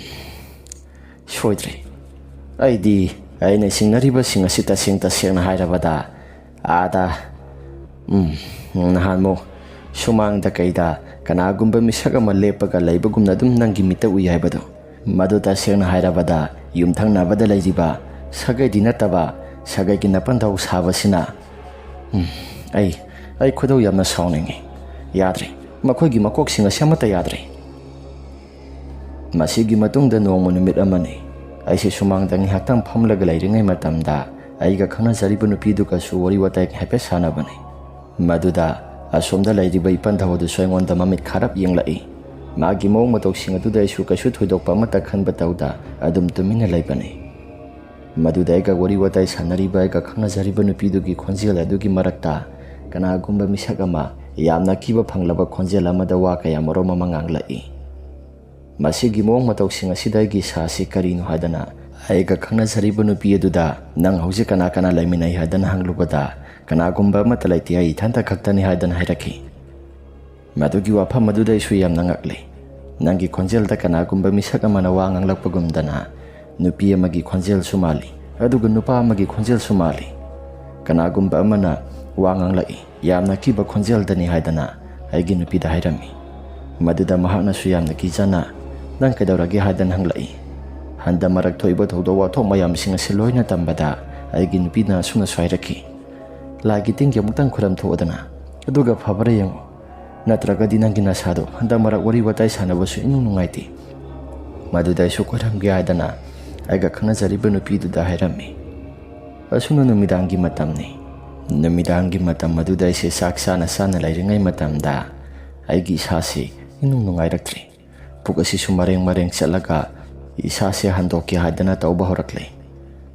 ꯁꯣꯏꯗ꯭ꯔꯦ꯫ ꯑꯩꯗꯤ ꯑꯩꯅ ꯆꯤꯡꯅꯔꯤꯕꯁꯤꯡ ꯑꯁꯤ ꯇꯁꯦꯡ ꯇꯁꯦꯡꯅ ꯍꯥꯏꯔꯕꯗ, ꯑꯥꯗ, ꯎꯝ, ꯅꯍꯥꯟꯃꯨꯛ ꯁꯨꯃꯥꯡꯗ ꯀꯩꯗ ꯀꯅꯥꯒꯨꯝꯕ ꯃꯤꯁꯛ ꯑꯃ ꯂꯦꯞꯄꯒ ꯂꯩꯕꯒꯨꯝꯅ ꯑꯗꯨꯝ ꯅꯪꯒꯤ ꯃꯤꯠꯇ ꯎꯏ ꯍꯥꯏꯕꯗꯣ꯫ ꯃꯗꯨ ꯇꯁꯦꯡꯅ ꯍꯥꯏꯔꯕꯗ ꯌꯨꯝꯊꯪꯅꯕꯗ ꯂꯩꯔꯤꯕ ꯁꯥꯒꯩꯗꯤ ꯅꯠꯇꯕ ꯁꯥꯒꯩꯒꯤ ꯅꯄꯟꯊꯧ ꯁꯥꯕꯁꯤꯅ꯫ ꯎꯝ, ꯑꯩ, ꯑꯩ ꯈꯣꯏꯗꯧ ꯌꯥꯝꯅ ꯁꯥꯎꯅꯤꯡꯉꯤ꯫ ꯌꯥꯗ꯭ꯔꯦ꯫ ꯃꯈꯣꯏꯒꯤ ꯃꯀꯣꯛꯁꯤꯡ ꯑꯁꯤ ꯑꯃꯠꯇ ꯌꯥꯗ꯭ꯔꯦ꯫ ꯃꯁꯤꯒꯤ ꯃꯇꯨꯡꯗ ꯅꯣꯡꯃ ꯅꯨꯃꯤꯠ ꯑꯃꯅꯤ꯫ ꯑꯩꯁꯦ ꯁꯨꯃꯥꯡꯗ ꯉꯥꯏꯍꯥꯛꯇꯪ ꯐꯝꯂꯒ ꯂꯩꯔꯤꯉꯩ ꯃꯇꯝꯗ ꯑꯩꯒ ꯈꯪꯅꯖꯔꯤꯕ ꯅꯨꯄꯤꯗꯨꯒꯁꯨ ꯋꯥꯔꯤ ꯋꯥꯇꯥꯏ ꯍꯥꯏꯐꯦꯠ ꯁꯥꯟꯅꯕꯅꯤ꯫ ꯃꯗꯨꯗ ꯑꯁꯣꯝꯗ ꯂꯩꯔꯤꯕ ꯏꯄꯟꯊꯧ ꯑꯗꯨꯁꯨ ꯑꯩꯉꯣꯟꯗ ꯃꯃꯤꯠ ꯈꯥꯔꯞ ꯌꯦꯡꯂꯛꯏ꯫ ꯃꯥꯒꯤ ꯃꯑꯣꯡ ꯃꯇꯧꯁꯤꯡ ꯑꯗꯨꯗ ꯑꯩꯁꯨ ꯀꯩꯁꯨ ꯊꯣꯏꯗꯣꯛꯄ ꯑꯃꯠꯇ ꯈꯟꯕ ꯇꯧꯗ ꯑꯗꯨꯝ ꯇꯨꯃꯤꯟꯅ ꯂꯩꯕꯅꯤ꯫ ꯃꯗꯨꯗ ꯑꯩꯒ ꯋꯥꯔꯤ ꯋꯥꯇꯥꯏ ꯁꯥꯟꯅꯔꯤꯕ ꯑꯩꯒ ꯈꯪꯅꯖꯔꯤꯕ ꯅꯨꯄꯤꯗꯨꯒꯤ ꯈꯣꯟꯖꯦꯜ ꯑꯗꯨꯒꯤ ꯃꯔꯛꯇ ꯀꯅꯥꯒꯨꯝꯕ ꯃꯤꯁꯛ ꯑꯃ ꯌꯥꯝꯅ ꯑꯀꯤꯕ ꯐꯪꯂꯕ ꯈꯣꯟꯖꯦꯜ ꯑꯃꯗ ꯋꯥ ꯀꯌꯥ ꯃꯔꯨꯝ ꯑꯃ ꯉꯥꯡꯂꯛꯏ꯫ ꯃꯁꯤꯒꯤ ꯃꯑꯣꯡ ꯃꯇꯧꯁꯤꯡ ꯑꯁꯤꯗ ꯑꯩꯒꯤ ꯏꯁꯥꯁꯤ ꯀꯔꯤꯅꯣ ꯍꯥꯏꯗꯅ ꯑꯩꯒ ꯈꯪꯅꯖꯔꯤꯕ ꯅꯨꯄꯤ ꯑꯗꯨꯗ, "ꯅꯪ ꯍꯧꯖꯤꯛ ꯀꯅꯥ ꯀꯅꯥ ꯂꯩꯃꯤꯟꯅꯩ?" ꯍꯥꯏꯗꯅ ꯍꯪꯂꯨꯕꯗ, "ꯀꯅꯥꯒꯨꯝꯕ ꯑꯃꯠꯇ ꯂꯩꯇꯦ, ꯑꯩ ꯏꯊꯟꯇ ꯈꯛꯇꯅꯤ" ꯍꯥꯏꯗꯅ ꯍꯥꯏꯔꯛꯈꯤ꯫ ꯃꯗꯨꯒꯤ ꯋꯥꯐꯝ ꯑꯗꯨꯗ ꯑꯩꯁꯨ ꯌꯥꯝꯅ ꯉꯛꯂꯤ꯫ ꯅꯪꯒꯤ ꯈꯣꯟꯖꯦꯜꯗ ꯀꯅꯥꯒꯨꯝꯕ ꯃꯤꯁꯛ ꯑꯃꯅ ꯋꯥ ꯉꯥꯡꯂꯛꯄꯒꯨꯝꯗꯅ ꯅꯨꯄꯤ ꯑꯃꯒꯤ ꯈꯣꯟꯖꯦꯜꯁꯨ ꯃꯥꯜꯂꯤ, ꯑꯗꯨꯒ ꯅꯨꯄꯥ ꯑꯃꯒꯤ ꯈꯣꯟꯖꯦꯜꯁꯨ ꯃꯥꯜꯂꯤ꯫ ꯀꯅꯥꯒꯨꯝꯕ ꯑꯃꯅ ꯋꯥ ꯉꯥꯡꯂꯛꯏ, ꯌꯥꯝꯅ ꯑꯀꯤꯕ ꯈꯣꯟꯖꯦꯜꯗꯅꯤ ꯍꯥꯏꯗꯅ ꯑꯩꯒꯤ ꯅꯨꯄꯤꯗ ꯍꯥꯏꯔꯝꯃꯤ꯫ ꯃꯗꯨꯗ ꯃꯍꯥꯛꯅꯁꯨ ꯌꯥꯝꯅ ꯀꯤꯖꯅ, "ꯅꯪ ꯀꯩꯗꯧꯔꯒꯦ?" ꯍꯥꯏꯗꯅ ꯍꯪꯂꯛꯏ꯫ ꯍꯟꯗꯛ ꯃꯔꯛ ꯊꯣꯛꯏꯕ ꯊꯧꯗꯣꯛ ꯋꯥꯊꯣꯛ ꯃꯌꯥꯝꯁꯤꯡ ꯑꯁꯤ ꯂꯣꯏꯅ ꯇꯝꯕꯗ ꯑꯩꯒꯤ ꯅꯨꯄꯤꯅ ꯑꯁꯨꯝꯅꯁꯨ ꯍꯥꯏꯔꯛꯈꯤ, "ꯂꯥꯏꯒꯤ ꯇꯤꯟꯒꯤ ꯑꯃꯨꯛꯇꯪ ꯈꯨꯔꯝ ꯊꯣꯛꯑꯗꯅ, ꯑꯗꯨꯒ ꯐꯕ꯭ꯔꯥ ꯌꯦꯡꯉꯨ꯫ ꯅꯠꯇ꯭ꯔꯒꯗꯤ ꯅꯪꯒꯤ ꯅꯁꯥꯗꯣ ꯍꯟꯗꯛ ꯃꯔꯛ ꯋꯥꯔꯤ ꯋꯥꯇꯥꯏ ꯁꯥꯟꯅꯕꯁꯨ ꯏꯅꯨꯡ ꯅꯨꯡꯉꯥꯏꯇꯦ꯫" ꯃꯗꯨꯗ ꯑꯩꯁꯨ ꯀꯣꯏꯔꯝꯒꯦ ꯍꯥꯏꯗꯅ ꯑꯩꯒ ꯈꯪꯅꯖꯔꯤꯕ ꯅꯨꯄꯤꯗꯨꯗ ꯍꯥꯏꯔꯝꯃꯤ꯫ ꯑꯁꯨꯝꯅ ꯅꯨꯃꯤꯗꯥꯡꯒꯤ ꯃꯇꯝꯅꯤ꯫ ꯅꯨꯃꯤꯗꯥꯡꯒꯤ ꯃꯇꯝ ꯑꯗꯨꯗ ꯑꯩꯁꯦ ꯆꯥꯛ ꯆꯥꯅ ꯆꯥꯅ ꯂꯩꯔꯤꯉꯩ ꯃꯇꯝꯗ ꯑꯩꯒꯤ ꯏꯁꯥꯁꯤ ꯏꯅꯨꯡ ꯅꯨꯡꯉꯥꯏꯔꯛꯇ꯭ꯔꯦ꯫ ꯄꯨꯛ ꯑꯁꯤꯁꯨ ꯃꯔꯦꯡ ꯃꯔꯦꯡ ꯆꯠꯂꯒ ꯏꯁꯥꯁꯦ ꯍꯟꯗꯣꯛꯀꯦ ꯍꯥꯏꯗꯅ ꯇꯧꯕ ꯍꯧꯔꯛꯂꯦ꯫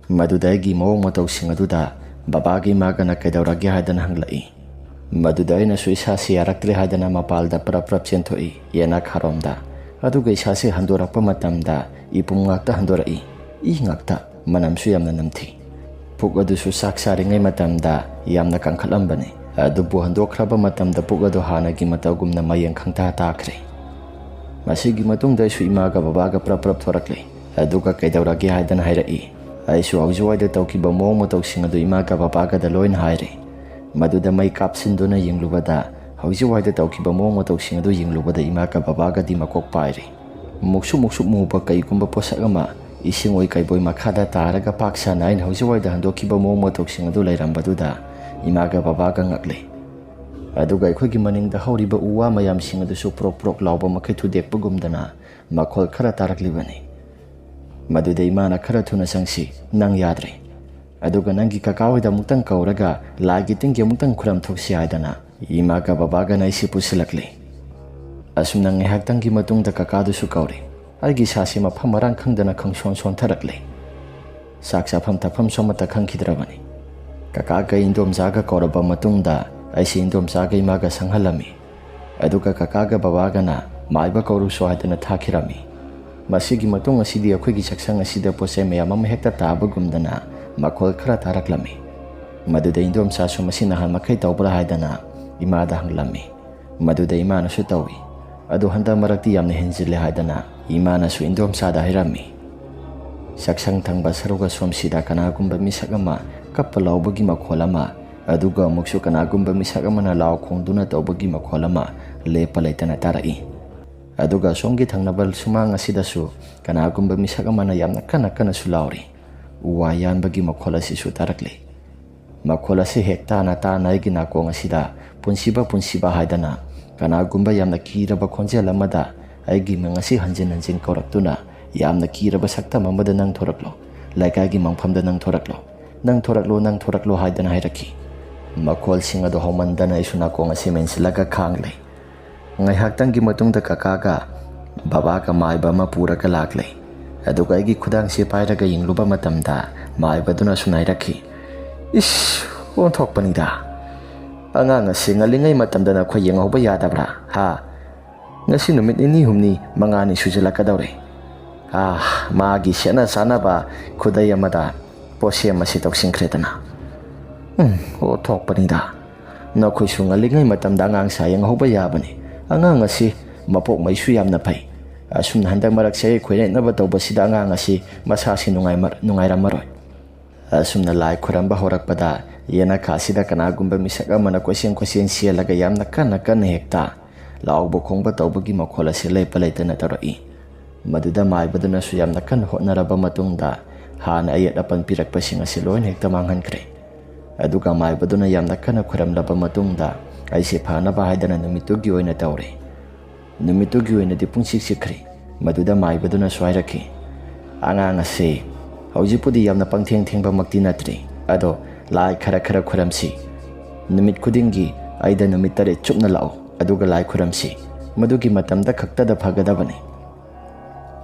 ꯃꯗꯨꯗ ꯑꯩꯒꯤ ꯃꯑꯣꯡ ꯃꯇꯧꯁꯤꯡ ꯑꯗꯨꯗ ꯕꯕꯥꯒ ꯏꯃꯥꯒꯅ ꯀꯩꯗꯧꯔꯒꯦ ꯍꯥꯏꯗꯅ ꯍꯪꯂꯛꯏ꯫ ꯃꯗꯨꯗ ꯑꯩꯅꯁꯨ ꯏꯁꯥꯁꯤ ꯌꯥꯔꯛꯇ꯭ꯔꯦ ꯍꯥꯏꯗꯅ ꯃꯄꯥꯜꯗ ꯄ꯭ꯔꯞ ꯄ꯭ꯔꯞ ꯆꯦꯟꯊꯣꯛꯏ, ꯌꯦꯅꯥꯈꯥꯔꯣꯝꯗ꯫ ꯑꯗꯨꯒ ꯏꯁꯥꯁꯤ ꯍꯟꯗꯣꯔꯛꯄ ꯃꯇꯝꯗ ꯏꯄꯨꯝ ꯉꯥꯛꯇ ꯍꯟꯗꯣꯔꯛꯏ, ꯏ ꯉꯥꯛꯇ, ꯃꯅꯝꯁꯨ ꯌꯥꯝꯅ ꯅꯝꯊꯤ꯫ ꯄꯨꯛ ꯑꯗꯨꯁꯨ ꯆꯥꯛ ꯆꯥꯔꯤꯉꯩ ꯃꯇꯝꯗ ꯌꯥꯝꯅ ꯀꯟꯈꯠꯂꯝꯕꯅꯤ, ꯑꯗꯨꯕꯨ ꯍꯟꯗꯣꯛꯈ꯭ꯔꯕ ꯃꯇꯝꯗ ꯄꯨꯛ ꯑꯗꯨ ꯍꯥꯟꯅꯒꯤ ꯃꯇꯧꯒꯨꯝꯅ ꯃꯌꯦꯡ ꯈꯪꯇꯥ ꯇꯥꯈ꯭ꯔꯦ꯫ ꯃꯁꯤꯒꯤ ꯃꯇꯨꯡꯗ ꯑꯩꯁꯨ ꯏꯃꯥꯒ ꯕꯕꯥꯒ ꯄ꯭ꯔꯞ ꯄ꯭ꯔꯞ ꯊꯣꯔꯛꯂꯦ꯫ ꯑꯗꯨꯒ ꯀꯩꯗꯧꯔꯒꯦ ꯍꯥꯏꯗꯅ ꯍꯥꯏꯔꯛꯏ꯫ ꯑꯩꯁꯨ ꯍꯧꯖꯤꯛꯋꯥꯏꯗ ꯇꯧꯈꯤꯕ ꯃꯑꯣꯡ ꯃꯇꯧꯁꯤꯡ ꯑꯗꯨ ꯏꯃꯥꯒ ꯕꯕꯥꯒꯗ ꯂꯣꯏꯅ ꯍꯥꯏꯔꯦ꯫ ꯃꯗꯨꯗ ꯃꯩ ꯀꯥꯞꯁꯤꯟꯗꯨꯅ ꯌꯦꯡꯂꯨꯕꯗ, ꯍꯧꯖꯤꯛꯋꯥꯏꯗ ꯇꯧꯈꯤꯕ ꯃꯑꯣꯡ ꯃꯇꯧꯁꯤꯡ ꯑꯗꯨ ꯌꯦꯡꯂꯨꯕꯗ ꯏꯃꯥꯒ ꯕꯕꯥꯒꯗꯤ ꯃꯀꯣꯛ ꯄꯥꯏꯔꯦ꯫ ꯃꯨꯛꯁꯨ ꯃꯨꯛꯁꯨ ꯃꯨꯕ ꯀꯩꯒꯨꯝꯕ ꯄꯣꯠꯁꯛ ꯑꯃ ꯏꯁꯤꯡ ꯑꯣꯏ ꯀꯩꯕꯣꯏ ꯃꯈꯥꯗ ꯇꯥꯔꯒ ꯄꯥꯛ ꯁꯥꯟꯅ ꯑꯩꯅ ꯍꯧꯖꯤꯛꯋꯥꯏꯗ ꯍꯟꯗꯣꯛꯈꯤꯕ ꯃꯑꯣꯡ ꯃꯇꯧꯁꯤꯡ ꯑꯗꯨ ꯂꯩꯔꯝꯕꯗꯨꯗ ꯏꯃꯥꯒ ꯕꯕꯥꯒ ꯉꯛꯂꯦ꯫ ꯑꯗꯨꯒ ꯑꯩꯈꯣꯏꯒꯤ ꯃꯅꯤꯡꯗ ꯍꯧꯔꯤꯕ ꯎ ꯋꯥ ꯃꯌꯥꯝꯁꯤꯡ ꯑꯗꯨꯁꯨ ꯄ꯭ꯔꯣꯛ ꯄ꯭ꯔꯣꯛ ꯂꯥꯎꯕ ꯃꯈꯩ ꯊꯨꯗꯦꯛꯄꯒꯨꯝꯗꯅ ꯃꯈꯣꯜ ꯈꯔ ꯇꯥꯔꯛꯂꯤꯕꯅꯤ꯫ ꯃꯗꯨꯗ ꯏꯃꯥꯅ, "ꯈꯔ ꯊꯨꯅ ꯆꯪꯁꯤ, ꯅꯪ ꯌꯥꯗ꯭ꯔꯦ꯫ ꯑꯗꯨꯒ ꯅꯪꯒꯤ ꯀꯀꯥ ꯍꯣꯏꯗ ꯑꯃꯨꯛꯇꯪ ꯀꯧꯔꯒ ꯂꯥꯏꯒꯤ ꯇꯤꯟꯒꯤ ꯑꯃꯨꯛꯇꯪ ꯈꯨꯔꯝ ꯊꯣꯛꯁꯤ" ꯍꯥꯏꯗꯅ ꯏꯃꯥꯒ ꯕꯕꯥꯒꯅ ꯑꯩꯁꯤ ꯄꯨꯁꯤꯜꯂꯛꯂꯦ꯫ ꯑꯁꯨꯝꯅ ꯉꯥꯏꯍꯥꯛꯇꯪꯒꯤ ꯃꯇꯨꯡꯗ ꯀꯀꯥꯗꯨꯁꯨ ꯀꯧꯔꯦ꯫ ꯑꯩꯒꯤ ꯏꯁꯥꯁꯤ ꯃꯐꯝ ꯃꯔꯥꯡ ꯈꯪꯗꯅ ꯈꯪꯁꯣꯟ ꯁꯣꯟꯊꯔꯛꯂꯦ꯫ ꯆꯥꯛ ꯆꯥꯐꯝ ꯊꯛꯐꯝꯁꯨ ꯑꯃꯠꯇ ꯈꯪꯈꯤꯗ꯭ꯔꯕꯅꯤ꯫ ꯀꯀꯥꯒ ꯏꯟꯗꯣꯝꯆꯥꯒ ꯀꯧꯔꯕ ꯃꯇꯨꯡꯗ ꯑꯩꯁꯤ ꯏꯟꯗꯣꯝꯆꯥꯒ ꯏꯃꯥꯒ ꯁꯪꯍꯜꯂꯝꯃꯤ꯫ ꯑꯗꯨꯒ ꯀꯀꯥꯒ ꯕꯕꯥꯒꯅ ꯃꯥꯏꯕ ꯀꯧꯔꯨꯁꯣ ꯍꯥꯏꯗꯅ ꯊꯥꯈꯤꯔꯝꯃꯤ꯫ ꯃꯁꯤꯒꯤ ꯃꯇꯨꯡ ꯑꯁꯤꯗꯤ ꯑꯩꯈꯣꯏꯒꯤ ꯆꯥꯛꯁꯪ ꯑꯁꯤꯗ ꯄꯣꯠ ꯆꯩ ꯃꯌꯥꯝ ꯑꯃ ꯍꯦꯛꯇ ꯇꯥꯕꯒꯨꯝꯗꯅ ꯃꯈꯣꯜ ꯈꯔ ꯇꯥꯔꯛꯂꯝꯃꯤ꯫ ꯃꯗꯨꯗ ꯏꯟꯗꯣꯝꯆꯥꯁꯨ ꯃꯁꯤ ꯅꯍꯥꯟ ꯃꯈꯩ ꯇꯧꯕ꯭ꯔꯥ ꯍꯥꯏꯗꯅ ꯏꯃꯥꯗ ꯍꯪꯂꯝꯃꯤ꯫ ꯃꯗꯨꯗ ꯏꯃꯥꯅꯁꯨ ꯇꯧꯏ꯫ ꯑꯗꯨ ꯍꯟꯗꯛ ꯃꯔꯛꯇꯤ ꯌꯥꯝꯅ ꯍꯦꯟꯖꯤꯜꯂꯦ ꯍꯥꯏꯗꯅ ꯏꯃꯥꯅꯁꯨ ꯏꯟꯗꯣꯝꯆꯥꯗ ꯍꯥꯏꯔꯝꯃꯤ꯫ ꯆꯥꯛꯁꯪ ꯊꯪꯕ ꯁꯔꯨꯛ ꯑꯁꯣꯝꯁꯤꯗ ꯀꯅꯥꯒꯨꯝꯕ ꯃꯤꯁꯛ ꯑꯃ ꯀꯞꯄ ꯂꯥꯎꯕꯒꯤ ꯃꯈꯣꯜ ꯑꯃ, ꯑꯗꯨꯒ ꯑꯃꯨꯛꯁꯨ ꯀꯅꯥꯒꯨꯝꯕ ꯃꯤꯁꯛ ꯑꯃꯅ ꯂꯥꯎ ꯈꯣꯡꯗꯨꯅ ꯇꯧꯕꯒꯤ ꯃꯈꯣꯜ ꯑꯃ ꯂꯦꯞꯄ ꯂꯩꯇꯅ ꯇꯥꯔꯛꯏ꯫ ꯑꯗꯨꯒ ꯑꯁꯣꯝꯒꯤ ꯊꯪꯅꯕ ꯁꯨꯃꯥꯡ ꯑꯁꯤꯗꯁꯨ ꯀꯅꯥꯒꯨꯝꯕ ꯃꯤꯁꯛ ꯑꯃꯅ ꯌꯥꯝꯅ ꯀꯟꯅ ꯀꯟꯅꯁꯨ ꯂꯥꯎꯔꯤ꯫ ꯎ ꯋꯥ ꯌꯥꯟꯕꯒꯤ ꯃꯈꯣꯜ ꯑꯁꯤꯁꯨ ꯇꯥꯔꯛꯂꯤ꯫ ꯃꯈꯣꯜ ꯑꯁꯤ ꯍꯦꯛ ꯇꯥꯅ ꯇꯥꯅ ꯑꯩꯒꯤ ꯅꯥꯀꯣꯡ ꯑꯁꯤꯗ "ꯄꯨꯟꯁꯤꯕ, ꯄꯨꯟꯁꯤꯕ" ꯍꯥꯏꯗꯅ ꯀꯅꯥꯒꯨꯝꯕ ꯌꯥꯝꯅ ꯀꯤꯔꯕ ꯈꯣꯟꯖꯦꯜ ꯑꯃꯗ ꯑꯩꯒꯤ ꯃꯤꯡ ꯑꯁꯤ ꯍꯟꯖꯤꯟ ꯍꯟꯖꯤꯟ ꯀꯧꯔꯛꯇꯨꯅ, "ꯌꯥꯝꯅ ꯀꯤꯔꯕ ꯁꯛꯇꯝ ꯑꯃꯗ ꯅꯪ ꯊꯣꯔꯛꯂꯣ, ꯂꯩꯀꯥꯏꯒꯤ ꯃꯪꯐꯝꯗ ꯅꯪ ꯊꯣꯔꯛꯂꯣ, ꯅꯪ ꯊꯣꯔꯛꯂꯣ, ꯅꯪ ꯊꯣꯔꯛꯂꯣ" ꯍꯥꯏꯗꯅ ꯍꯥꯏꯔꯛꯈꯤ꯫ ꯃꯈꯣꯜꯁꯤꯡ ꯑꯗꯨ ꯍꯧꯃꯟꯗꯅ ꯑꯩꯁꯨ ꯅꯥꯀꯣꯡ ꯑꯁꯤ ꯃꯦꯟꯁꯤꯜꯂꯒ ꯈꯥꯡꯂꯦ꯫ ꯉꯥꯏꯍꯥꯛꯇꯪꯒꯤ ꯃꯇꯨꯡꯗ ꯀꯀꯥꯒ ꯕꯕꯥꯒ ꯃꯥꯏꯕ ꯑꯃ ꯄꯨꯔꯒ ꯂꯥꯛꯂꯦ꯫ ꯑꯗꯨꯒ ꯑꯩꯒꯤ ꯈꯨꯗꯥꯡꯁꯤ ꯄꯥꯏꯔꯒ ꯌꯦꯡꯂꯨꯕ ꯃꯇꯝꯗ ꯃꯥꯏꯕꯗꯨꯅ ꯑꯁꯨꯝꯅ ꯍꯥꯏꯔꯛꯈꯤ, "ꯏꯁ, ꯑꯣꯟꯊꯣꯛꯄꯅꯤꯗ꯫ ꯑꯉꯥꯡ ꯑꯁꯤ ꯉꯜꯂꯤꯉꯩ ꯃꯇꯝꯗ ꯅꯈꯣꯏ ꯌꯦꯡꯍꯧꯕ ꯌꯥꯗꯕ꯭ꯔꯥ? ꯍꯥ? ꯉꯁꯤ ꯅꯨꯃꯤꯠ ꯅꯤꯅꯤ ꯍꯨꯝꯅꯤ ꯃꯉꯥꯅꯤ ꯁꯨꯖꯤꯜꯂꯛꯀꯗꯧꯔꯦ꯫ ꯑꯥ, ꯃꯥꯒꯤ ꯁꯦꯠꯅ ꯆꯥꯅꯕ ꯈꯨꯗꯩ ꯑꯃꯗ ꯄꯣꯠꯁꯦꯝ ꯑꯁꯤ ꯇꯧꯁꯤꯟꯈ꯭ꯔꯦꯗꯅ꯫ ꯎꯝ, ꯑꯣꯟꯊꯣꯛꯄꯅꯤꯗ꯫ ꯅꯈꯣꯏꯁꯨ ꯉꯜꯂꯤꯉꯩ ꯃꯇꯝꯗ ꯑꯉꯥꯡ ꯁꯥ ꯌꯦꯡꯍꯧꯕ ꯌꯥꯕꯅꯤ꯫ ꯑꯉꯥꯡ ꯑꯁꯤ ꯃꯄꯣꯛ ꯃꯩꯁꯨ ꯌꯥꯝꯅ ꯐꯩ꯫ ꯑꯁꯨꯝꯅ ꯍꯟꯗꯛ ꯃꯔꯛꯁꯦ ꯑꯩ ꯈꯣꯏꯔꯦꯛꯅꯕ ꯇꯧꯕꯁꯤꯗ ꯑꯉꯥꯡ ꯑꯁꯤ ꯃꯁꯥꯁꯤ ꯅꯨꯡꯉꯥꯏꯃ-, ꯅꯨꯡꯉꯥꯏꯔꯝꯃꯔꯣꯏ꯫ ꯑꯁꯨꯝꯅ ꯂꯥꯏ ꯈꯨꯔꯝꯕ ꯍꯧꯔꯛꯄꯗ ꯌꯦꯅꯈꯥꯁꯤꯗ ꯀꯅꯥꯒꯨꯝꯕ ꯃꯤꯁꯛ ꯑꯃꯅ ꯀꯣꯏꯆꯦꯟ ꯀꯣꯏꯆꯦꯟ ꯆꯦꯜꯂꯒ ꯌꯥꯝꯅ ꯀꯟꯅ ꯀꯟꯅ ꯍꯦꯛꯇ ꯂꯥꯎꯕ ꯈꯣꯡꯕ ꯇꯧꯕꯒꯤ ꯃꯈꯣꯜ ꯑꯁꯤ ꯂꯦꯞꯄ ꯂꯩꯇꯅ ꯇꯧꯔꯛꯏ꯫ ꯃꯗꯨꯗ ꯃꯥꯏꯕꯗꯨꯅꯁꯨ ꯌꯥꯝꯅ ꯀꯟꯅ ꯍꯣꯠꯅꯔꯕ ꯃꯇꯨꯡꯗ ꯍꯥꯟꯅ ꯑꯌꯦꯠ ꯑꯄꯟ ꯄꯤꯔꯛꯄꯁꯤꯡ ꯑꯁꯤ ꯂꯣꯏꯅ ꯍꯦꯛꯇ ꯃꯥꯡꯍꯟꯈ꯭ꯔꯦ꯫ ꯑꯗꯨꯒ ꯃꯥꯏꯕꯗꯨꯅ ꯌꯥꯝꯅ ꯀꯟꯅ ꯈꯨꯔꯝꯂꯕ ꯃꯇꯨꯡꯗ ꯑꯩꯁꯦ ꯐꯅꯕ ꯍꯥꯏꯗꯅ ꯅꯨꯃꯤꯠꯇꯨꯒꯤ ꯑꯣꯏꯅ ꯇꯧꯔꯦ꯫ ꯅꯨꯃꯤꯠꯇꯨꯒꯤ ꯑꯣꯏꯅꯗꯤ ꯄꯨꯡꯆꯤꯛ ꯆꯤꯛꯈ꯭ꯔꯦ꯫ ꯃꯗꯨꯗ ꯃꯥꯏꯕꯗꯨꯅꯁꯨ ꯍꯥꯏꯔꯛꯈꯤ, "ꯑꯉꯥꯡ ꯑꯁꯦ ꯍꯧꯖꯤꯛꯄꯨꯗꯤ ꯌꯥꯝꯅ ꯄꯪꯊꯦꯡ ꯊꯦꯡꯕꯃꯛꯇꯤ ꯅꯠꯇ꯭ꯔꯤ, ꯑꯗꯣ ꯂꯥꯏ ꯈꯔ ꯈꯔ ꯈꯨꯔꯝꯁꯤ꯫ ꯅꯨꯃꯤꯠ ꯈꯨꯗꯤꯡꯒꯤ ꯑꯩꯗ ꯅꯨꯃꯤꯠ ꯇꯔꯦꯠ ꯆꯨꯞꯅ ꯂꯥꯛꯎ, ꯑꯗꯨꯒ ꯂꯥꯏ ꯈꯨꯔꯝꯁꯤ꯫ ꯃꯗꯨꯒꯤ ꯃꯇꯝꯗ ꯈꯛꯇꯗ ꯐꯒꯗꯕꯅꯤ"꯫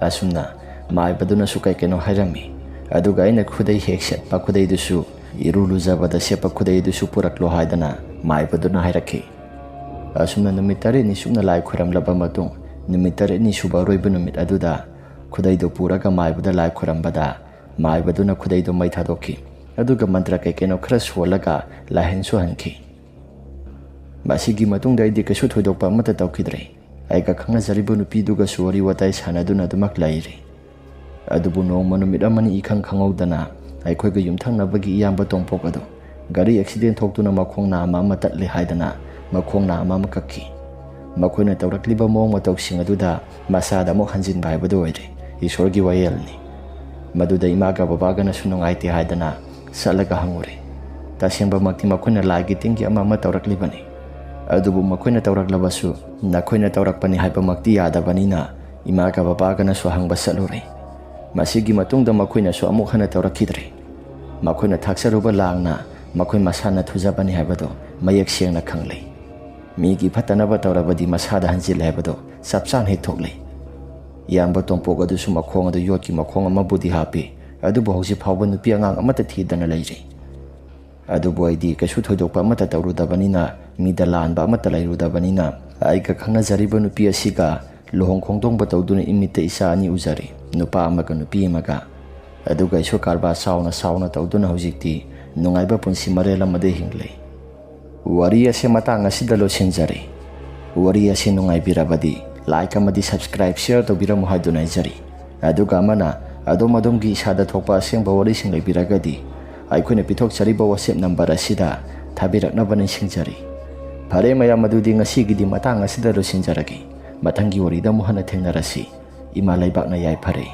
ꯑꯁꯨꯝꯅ ꯃꯥꯏꯕꯗꯨꯅꯁꯨ ꯀꯩ ꯀꯩꯅꯣ ꯍꯥꯏꯔꯝꯃꯤ꯫ ꯑꯗꯨꯒ ꯑꯩꯅ ꯈꯨꯗꯩ ꯍꯦꯛ ꯁꯦꯠꯄ ꯈꯨꯗꯩꯗꯨꯁꯨ, ꯏꯔꯨ ꯂꯨꯖꯕꯗ ꯁꯦꯠꯄ ꯈꯨꯗꯩꯗꯨꯁꯨ ꯄꯨꯔꯛꯂꯣ ꯍꯥꯏꯗꯅ ꯃꯥꯏꯕꯗꯨꯅ ꯍꯥꯏꯔꯛꯈꯤ꯫ ꯑꯁꯨꯝꯅ ꯅꯨꯃꯤꯠ ꯇꯔꯦꯠꯅꯤ ꯁꯨꯞꯅ ꯂꯥꯏ ꯈꯨꯔꯝꯂꯕ ꯃꯇꯨꯡ, ꯅꯨꯃꯤꯠ ꯇꯔꯦꯠꯅꯤ ꯁꯨꯕ ꯑꯔꯣꯏꯕ ꯅꯨꯃꯤꯠ ꯑꯗꯨꯗ ꯈꯨꯗꯩꯗꯨ ꯄꯨꯔꯒ ꯃꯥꯏꯕꯗ ꯂꯥꯏ ꯈꯨꯔꯝꯕꯗ, ꯃꯥꯏꯕꯗꯨꯅ ꯈꯨꯗꯩꯗꯨ ꯃꯩ ꯊꯥꯗꯣꯛꯈꯤ꯫ ꯑꯗꯨꯒ ꯃꯟꯇ꯭ꯔ ꯀꯩ ꯀꯩꯅꯣ ꯈꯔ ꯁꯣꯜꯂꯒ ꯂꯥꯏꯍꯟꯁꯨ ꯍꯟꯈꯤ꯫ ꯃꯁꯤꯒꯤ ꯃꯇꯨꯡꯗ ꯑꯩꯗꯤ ꯀꯩꯁꯨ ꯊꯣꯏꯗꯣꯛꯄ ꯑꯃꯠꯇ ꯇꯧꯈꯤꯗ꯭ꯔꯦ꯫ ꯑꯩꯒ ꯈꯪꯅꯖꯔꯤꯕ ꯅꯨꯄꯤꯗꯨꯒꯁꯨ ꯋꯥꯔꯤ ꯋꯥꯇꯥꯏ ꯁꯥꯟꯅꯗꯨꯅ ꯑꯗꯨꯃꯛ ꯂꯩꯔꯤ꯫ ꯑꯗꯨꯕꯨ ꯅꯣꯡꯃ ꯅꯨꯃꯤꯠ ꯑꯃꯅꯤ ꯏꯈꯪ ꯈꯪꯍꯧꯗꯅ ꯑꯩꯈꯣꯏꯒ ꯌꯨꯝꯊꯪꯅꯕꯒꯤ ꯏꯌꯥꯝꯕ ꯇꯣꯝꯄꯣꯛ ꯑꯗꯨ ꯒꯥꯔꯤ ꯑꯦꯛꯁꯤꯗꯦꯟ ꯊꯣꯛꯇꯨꯅ ꯃꯈꯣꯡ ꯅꯥꯝꯃ ꯑꯃ ꯇꯠꯂꯦ ꯍꯥꯏꯗꯅ ꯃꯈꯣꯡ ꯅꯥꯝꯃ ꯑꯃ ꯀꯛꯈꯤ꯫ ꯃꯈꯣꯏꯅ ꯇꯧꯔꯛꯂꯤꯕ ꯃꯑꯣꯡ ꯃꯇꯧꯁꯤꯡ ꯑꯗꯨꯗ ꯃꯁꯥꯗ ꯑꯃꯨꯛ ꯍꯟꯖꯤꯟꯕ ꯍꯥꯏꯕꯗꯨ ꯑꯣꯏꯔꯦ꯫ ꯏꯁꯣꯔꯒꯤ ꯋꯥꯌꯦꯜꯅꯤ꯫ ꯃꯗꯨꯗ ꯏꯃꯥꯒ ꯕꯕꯥꯒꯅꯁꯨ ꯅꯨꯡꯉꯥꯏꯇꯦ ꯍꯥꯏꯗꯅ ꯆꯠꯂꯒ ꯍꯪꯉꯨꯔꯦ꯫ ꯇꯁꯦꯡꯕꯃꯛꯇꯤ ꯃꯈꯣꯏꯅ ꯂꯥꯏꯒꯤ ꯇꯤꯟꯒꯤ ꯑꯃ ꯑꯃ ꯇꯧꯔꯛꯂꯤꯕꯅꯤ꯫ ꯑꯗꯨꯕꯨ ꯃꯈꯣꯏꯅ ꯇꯧꯔꯛꯂꯕꯁꯨ ꯅꯈꯣꯏꯅ ꯇꯧꯔꯛꯄꯅꯤ ꯍꯥꯏꯕꯃꯛꯇꯤ ꯌꯥꯗꯕꯅꯤꯅ ꯏꯃꯥꯒ ꯕꯕꯥꯒꯅꯁꯨ ꯍꯪꯕ ꯆꯠꯂꯨꯔꯦ꯫ ꯃꯁꯤꯒꯤ ꯃꯇꯨꯡꯗ ꯃꯈꯣꯏꯅꯁꯨ ꯑꯃꯨꯛ ꯍꯟꯅ ꯇꯧꯔꯛꯈꯤꯗ꯭ꯔꯦ꯫ ꯃꯈꯣꯏꯅ ꯊꯥꯛꯆꯔꯨꯕ ꯂꯥꯡꯅ ꯃꯈꯣꯏ ꯃꯁꯥꯅ ꯊꯨꯖꯕꯅꯤ ꯍꯥꯏꯕꯗꯨ ꯃꯌꯦꯛ ꯁꯦꯡꯅ ꯈꯪꯂꯦ꯫ ꯃꯤꯒꯤ ꯐꯠꯇꯅꯕ ꯇꯧꯔꯕꯗꯤ ꯃꯁꯥꯗ ꯍꯟꯖꯤꯜꯂꯦ ꯍꯥꯏꯕꯗꯨ ꯆꯞ ꯆꯥꯅ ꯍꯦꯛ ꯊꯣꯛꯂꯦ꯫ ꯏꯌꯥꯝꯕ ꯇꯣꯝꯄꯣꯛ ꯑꯗꯨꯁꯨ ꯃꯈꯣꯡ ꯑꯗꯨ ꯌꯣꯠꯀꯤ ꯃꯈꯣꯡ ꯑꯃꯕꯨꯗꯤ ꯍꯥꯞꯄꯤ, ꯑꯗꯨꯕꯨ ꯍꯧꯖꯤꯛ ꯐꯥꯎꯕ ꯅꯨꯄꯤ ꯑꯉꯥꯡ ꯑꯃꯠꯇ ꯊꯤꯗꯅ ꯂꯩꯔꯤ꯫ ꯑꯗꯨꯕꯨ ꯑꯩꯗꯤ ꯀꯩꯁꯨ ꯊꯣꯏꯗꯣꯛꯄ ꯑꯃꯠꯇ ꯇꯧꯔꯨꯗꯕꯅꯤꯅ, ꯃꯤꯗ ꯂꯥꯟꯕ ꯑꯃꯠꯇ ꯂꯩꯔꯨꯗꯕꯅꯤꯅ, ꯑꯩꯒ ꯈꯪꯅꯖꯔꯤꯕ ꯅꯨꯄꯤ ꯑꯁꯤꯒ ꯂꯨꯍꯣꯡ ꯈꯣꯡꯗꯣꯡꯕ ꯇꯧꯗꯨꯅ ꯏꯃꯤꯠꯇ ꯏꯆꯥ ꯑꯅꯤ ꯎꯖꯔꯦ, ꯅꯨꯄꯥ ꯑꯃꯒ ꯅꯨꯄꯤ ꯑꯃꯒ꯫ ꯑꯗꯨꯒ ꯑꯩꯁꯨ ꯀꯔꯕꯥꯔ ꯆꯥꯎꯅ ꯆꯥꯎꯅ ꯇꯧꯗꯨꯅ ꯍꯧꯖꯤꯛꯇꯤ ꯅꯨꯡꯉꯥꯏꯕ ꯄꯨꯟꯁꯤ ꯃꯔꯦꯜ ꯑꯃꯗ ꯍꯤꯡꯂꯤ꯫ ꯋꯥꯔꯤ ꯑꯁꯤ ꯃꯇꯥꯡ ꯑꯁꯤꯗ ꯂꯣꯏꯁꯤꯟꯖꯔꯦ꯫ ꯋꯥꯔꯤ ꯑꯁꯤ ꯅꯨꯡꯉꯥꯏꯕꯤꯔꯕꯗꯤ like ꯑꯃꯗꯤ subscribe, share ꯇꯧꯕꯤꯔꯝꯃꯨ ꯍꯥꯏꯗꯨꯅ ꯍꯥꯏꯖꯔꯤ꯫ ꯑꯗꯨꯒ ꯑꯃꯅ ꯑꯗꯣꯝ ꯑꯗꯣꯝꯒꯤ ꯏꯁꯥꯗ ꯊꯣꯛꯄ ꯑꯁꯦꯡꯕ ꯋꯥꯔꯤꯁꯤꯡ ꯂꯩꯕꯤꯔꯒꯗꯤ ꯑꯩꯈꯣꯏꯅ ꯄꯤꯊꯣꯛꯆꯔꯤꯕ WhatsApp number ꯑꯁꯤꯗ ꯊꯥꯕꯤꯔꯛꯅꯕ ꯅꯤꯡꯁꯤꯡꯖꯔꯤ꯫ ꯐꯔꯦ ꯃꯌꯥꯝ, ꯑꯗꯨꯗꯤ ꯉꯁꯤꯒꯤꯗꯤ ꯃꯇꯥꯡ ꯑꯁꯤꯗ ꯂꯣꯏꯁꯤꯟꯖꯔꯒꯦ꯫ ꯃꯊꯪꯒꯤ ꯋꯥꯔꯤꯗ ꯑꯃꯨꯛ ꯍꯟꯅ ꯊꯦꯡꯅꯔꯁꯤ꯫ ꯏꯃꯥ ꯂꯩꯕꯥꯛꯅ ꯌꯥꯏꯐꯔꯦ꯫